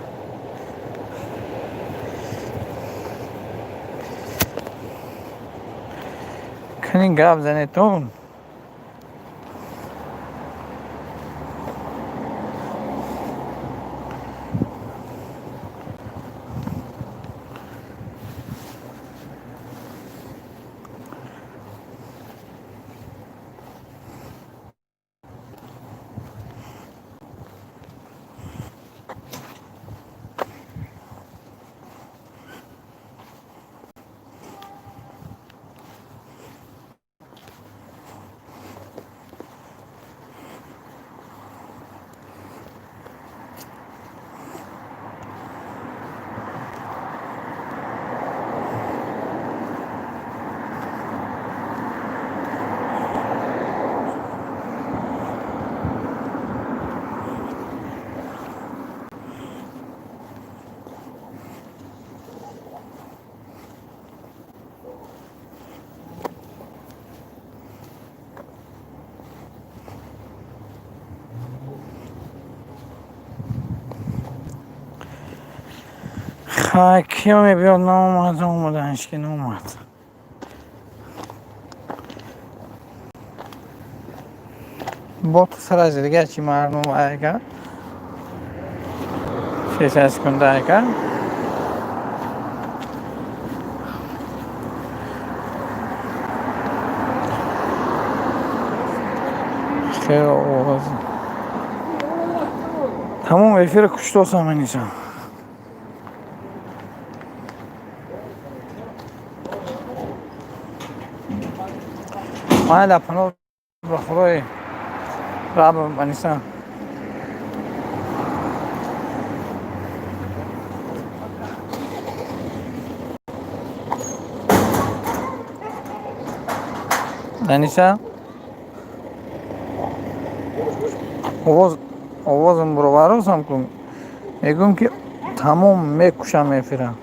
Кани, гап занедтон. Хай, киё мебиёд? Наомад, омада, ҳечки наомад. Бо ту сразу дига чи мардум айка сеса секунда айка. Хеле овоз. Тамом, эфира куштосам, Аниса. Майла, паноҳ ба Худои раб, Аниса. Аниса, овоз, овозам буроваросам кун. Мегӯм, ки тамом, мекушам эфира.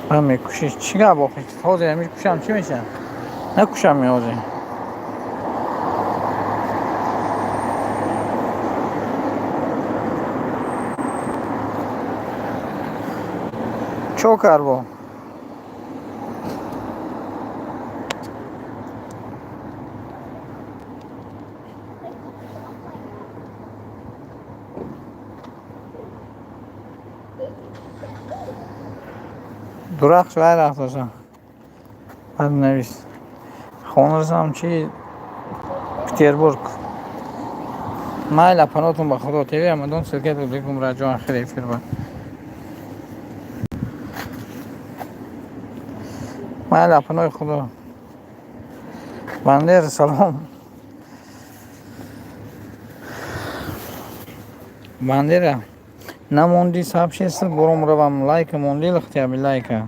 Ман мекушӣ, чӣ гап охи? Ҳозир ҳамин кушам, чӣ мешавад? Накушам ҳозир. Чо карбо? Дурахш вай рафташа. Баъд навис. Хонасам чи, Петербург. Майла, паноҳтон ба Худо. ТВ Рамадон ссылка бигум раҷо ахир эфир ба. Майла, паноҳи Худо. Бандер, салом. Бандера. Намонди сообщество, бором равам, лайка монди, лахтяби лайка.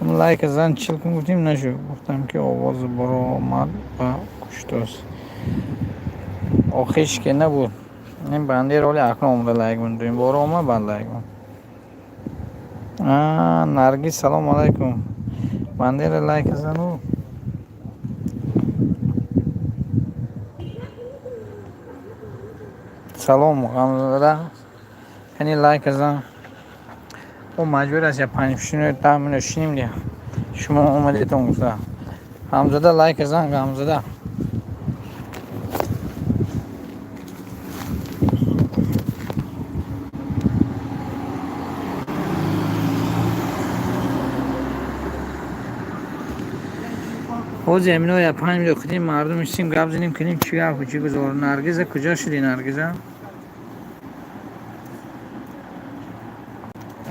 Лайка зан, чил кун гуфтим, нашуд. Гуфтам, ки овоз баромад ва куштост. Охиш ки набуд. Ин бандер оли акнун омада лайк мон. Бора омад, баъд лайк мон. А, Наргиз, салом алайкум. Бандера, лайк зану. Салом, Ғамзада. Яъне лайк зан. О, маҷбур аст, я 5 минут, 10 минут шиним дия. Шумо омадетон гуфта. Ҳамзада, лайк зан, Ҳамзада. Ҳозир ҳамино я 5 минут худим мардум иштим, гап занем, кунем, чӣ гап, чӣ гузор. Наргиза, куҷо шуди, Наргиза?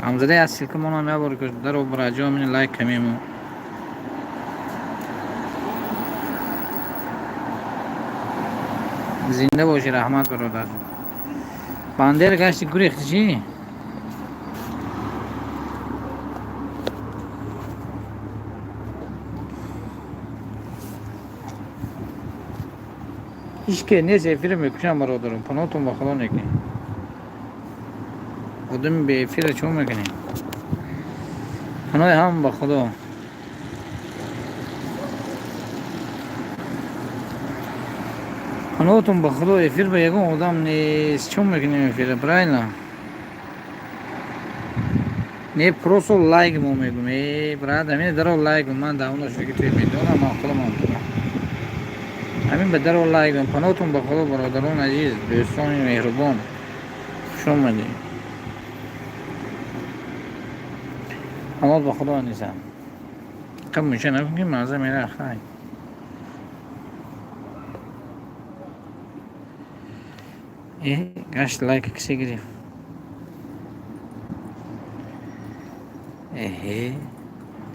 Ҳамзада, як ссылка монам, як бор даро раҷо мини, лайк камему. Зинда бошӣ, раҳмат, бародар. Бандер, гашти, гурехти чӣ? Ҳеҷ ке нест, эфира мекушам, бародарам. Паноҳтон ба Худо, некӣ. Одами беэфира чӣ мекунем? Паноҳи ҳам ба Худо. Паноҳтон ба Худо, эфир ба ягон одам нест. Чӣ мекунем эфира, правильно? Не, просто лайк мо мегум. Э, брат, ҳамин даро лайк, ман давно шуда, ки ту медонам, ман худам ҳамин ба даро лайк. Паноҳтон ба Худо, бародарон азиз, дӯстони меҳрубон, хуш омадед. Паноҳ ба Худо, Анисам. Қаб муша накун, ки мазза мера, хай. Э, гашт, лайка кисе гирифт? Эҳе,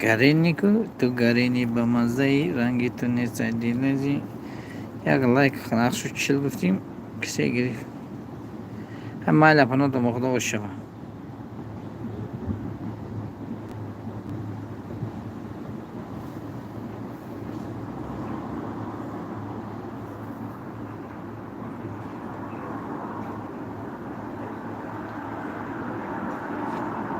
гаренику ту, гарени ба маззаи ранги ту нестай дилази. Як лайк нақшу 40 гуфтим, кисе гирифт? Ҳам майла, паноҳ ба Худо, шава.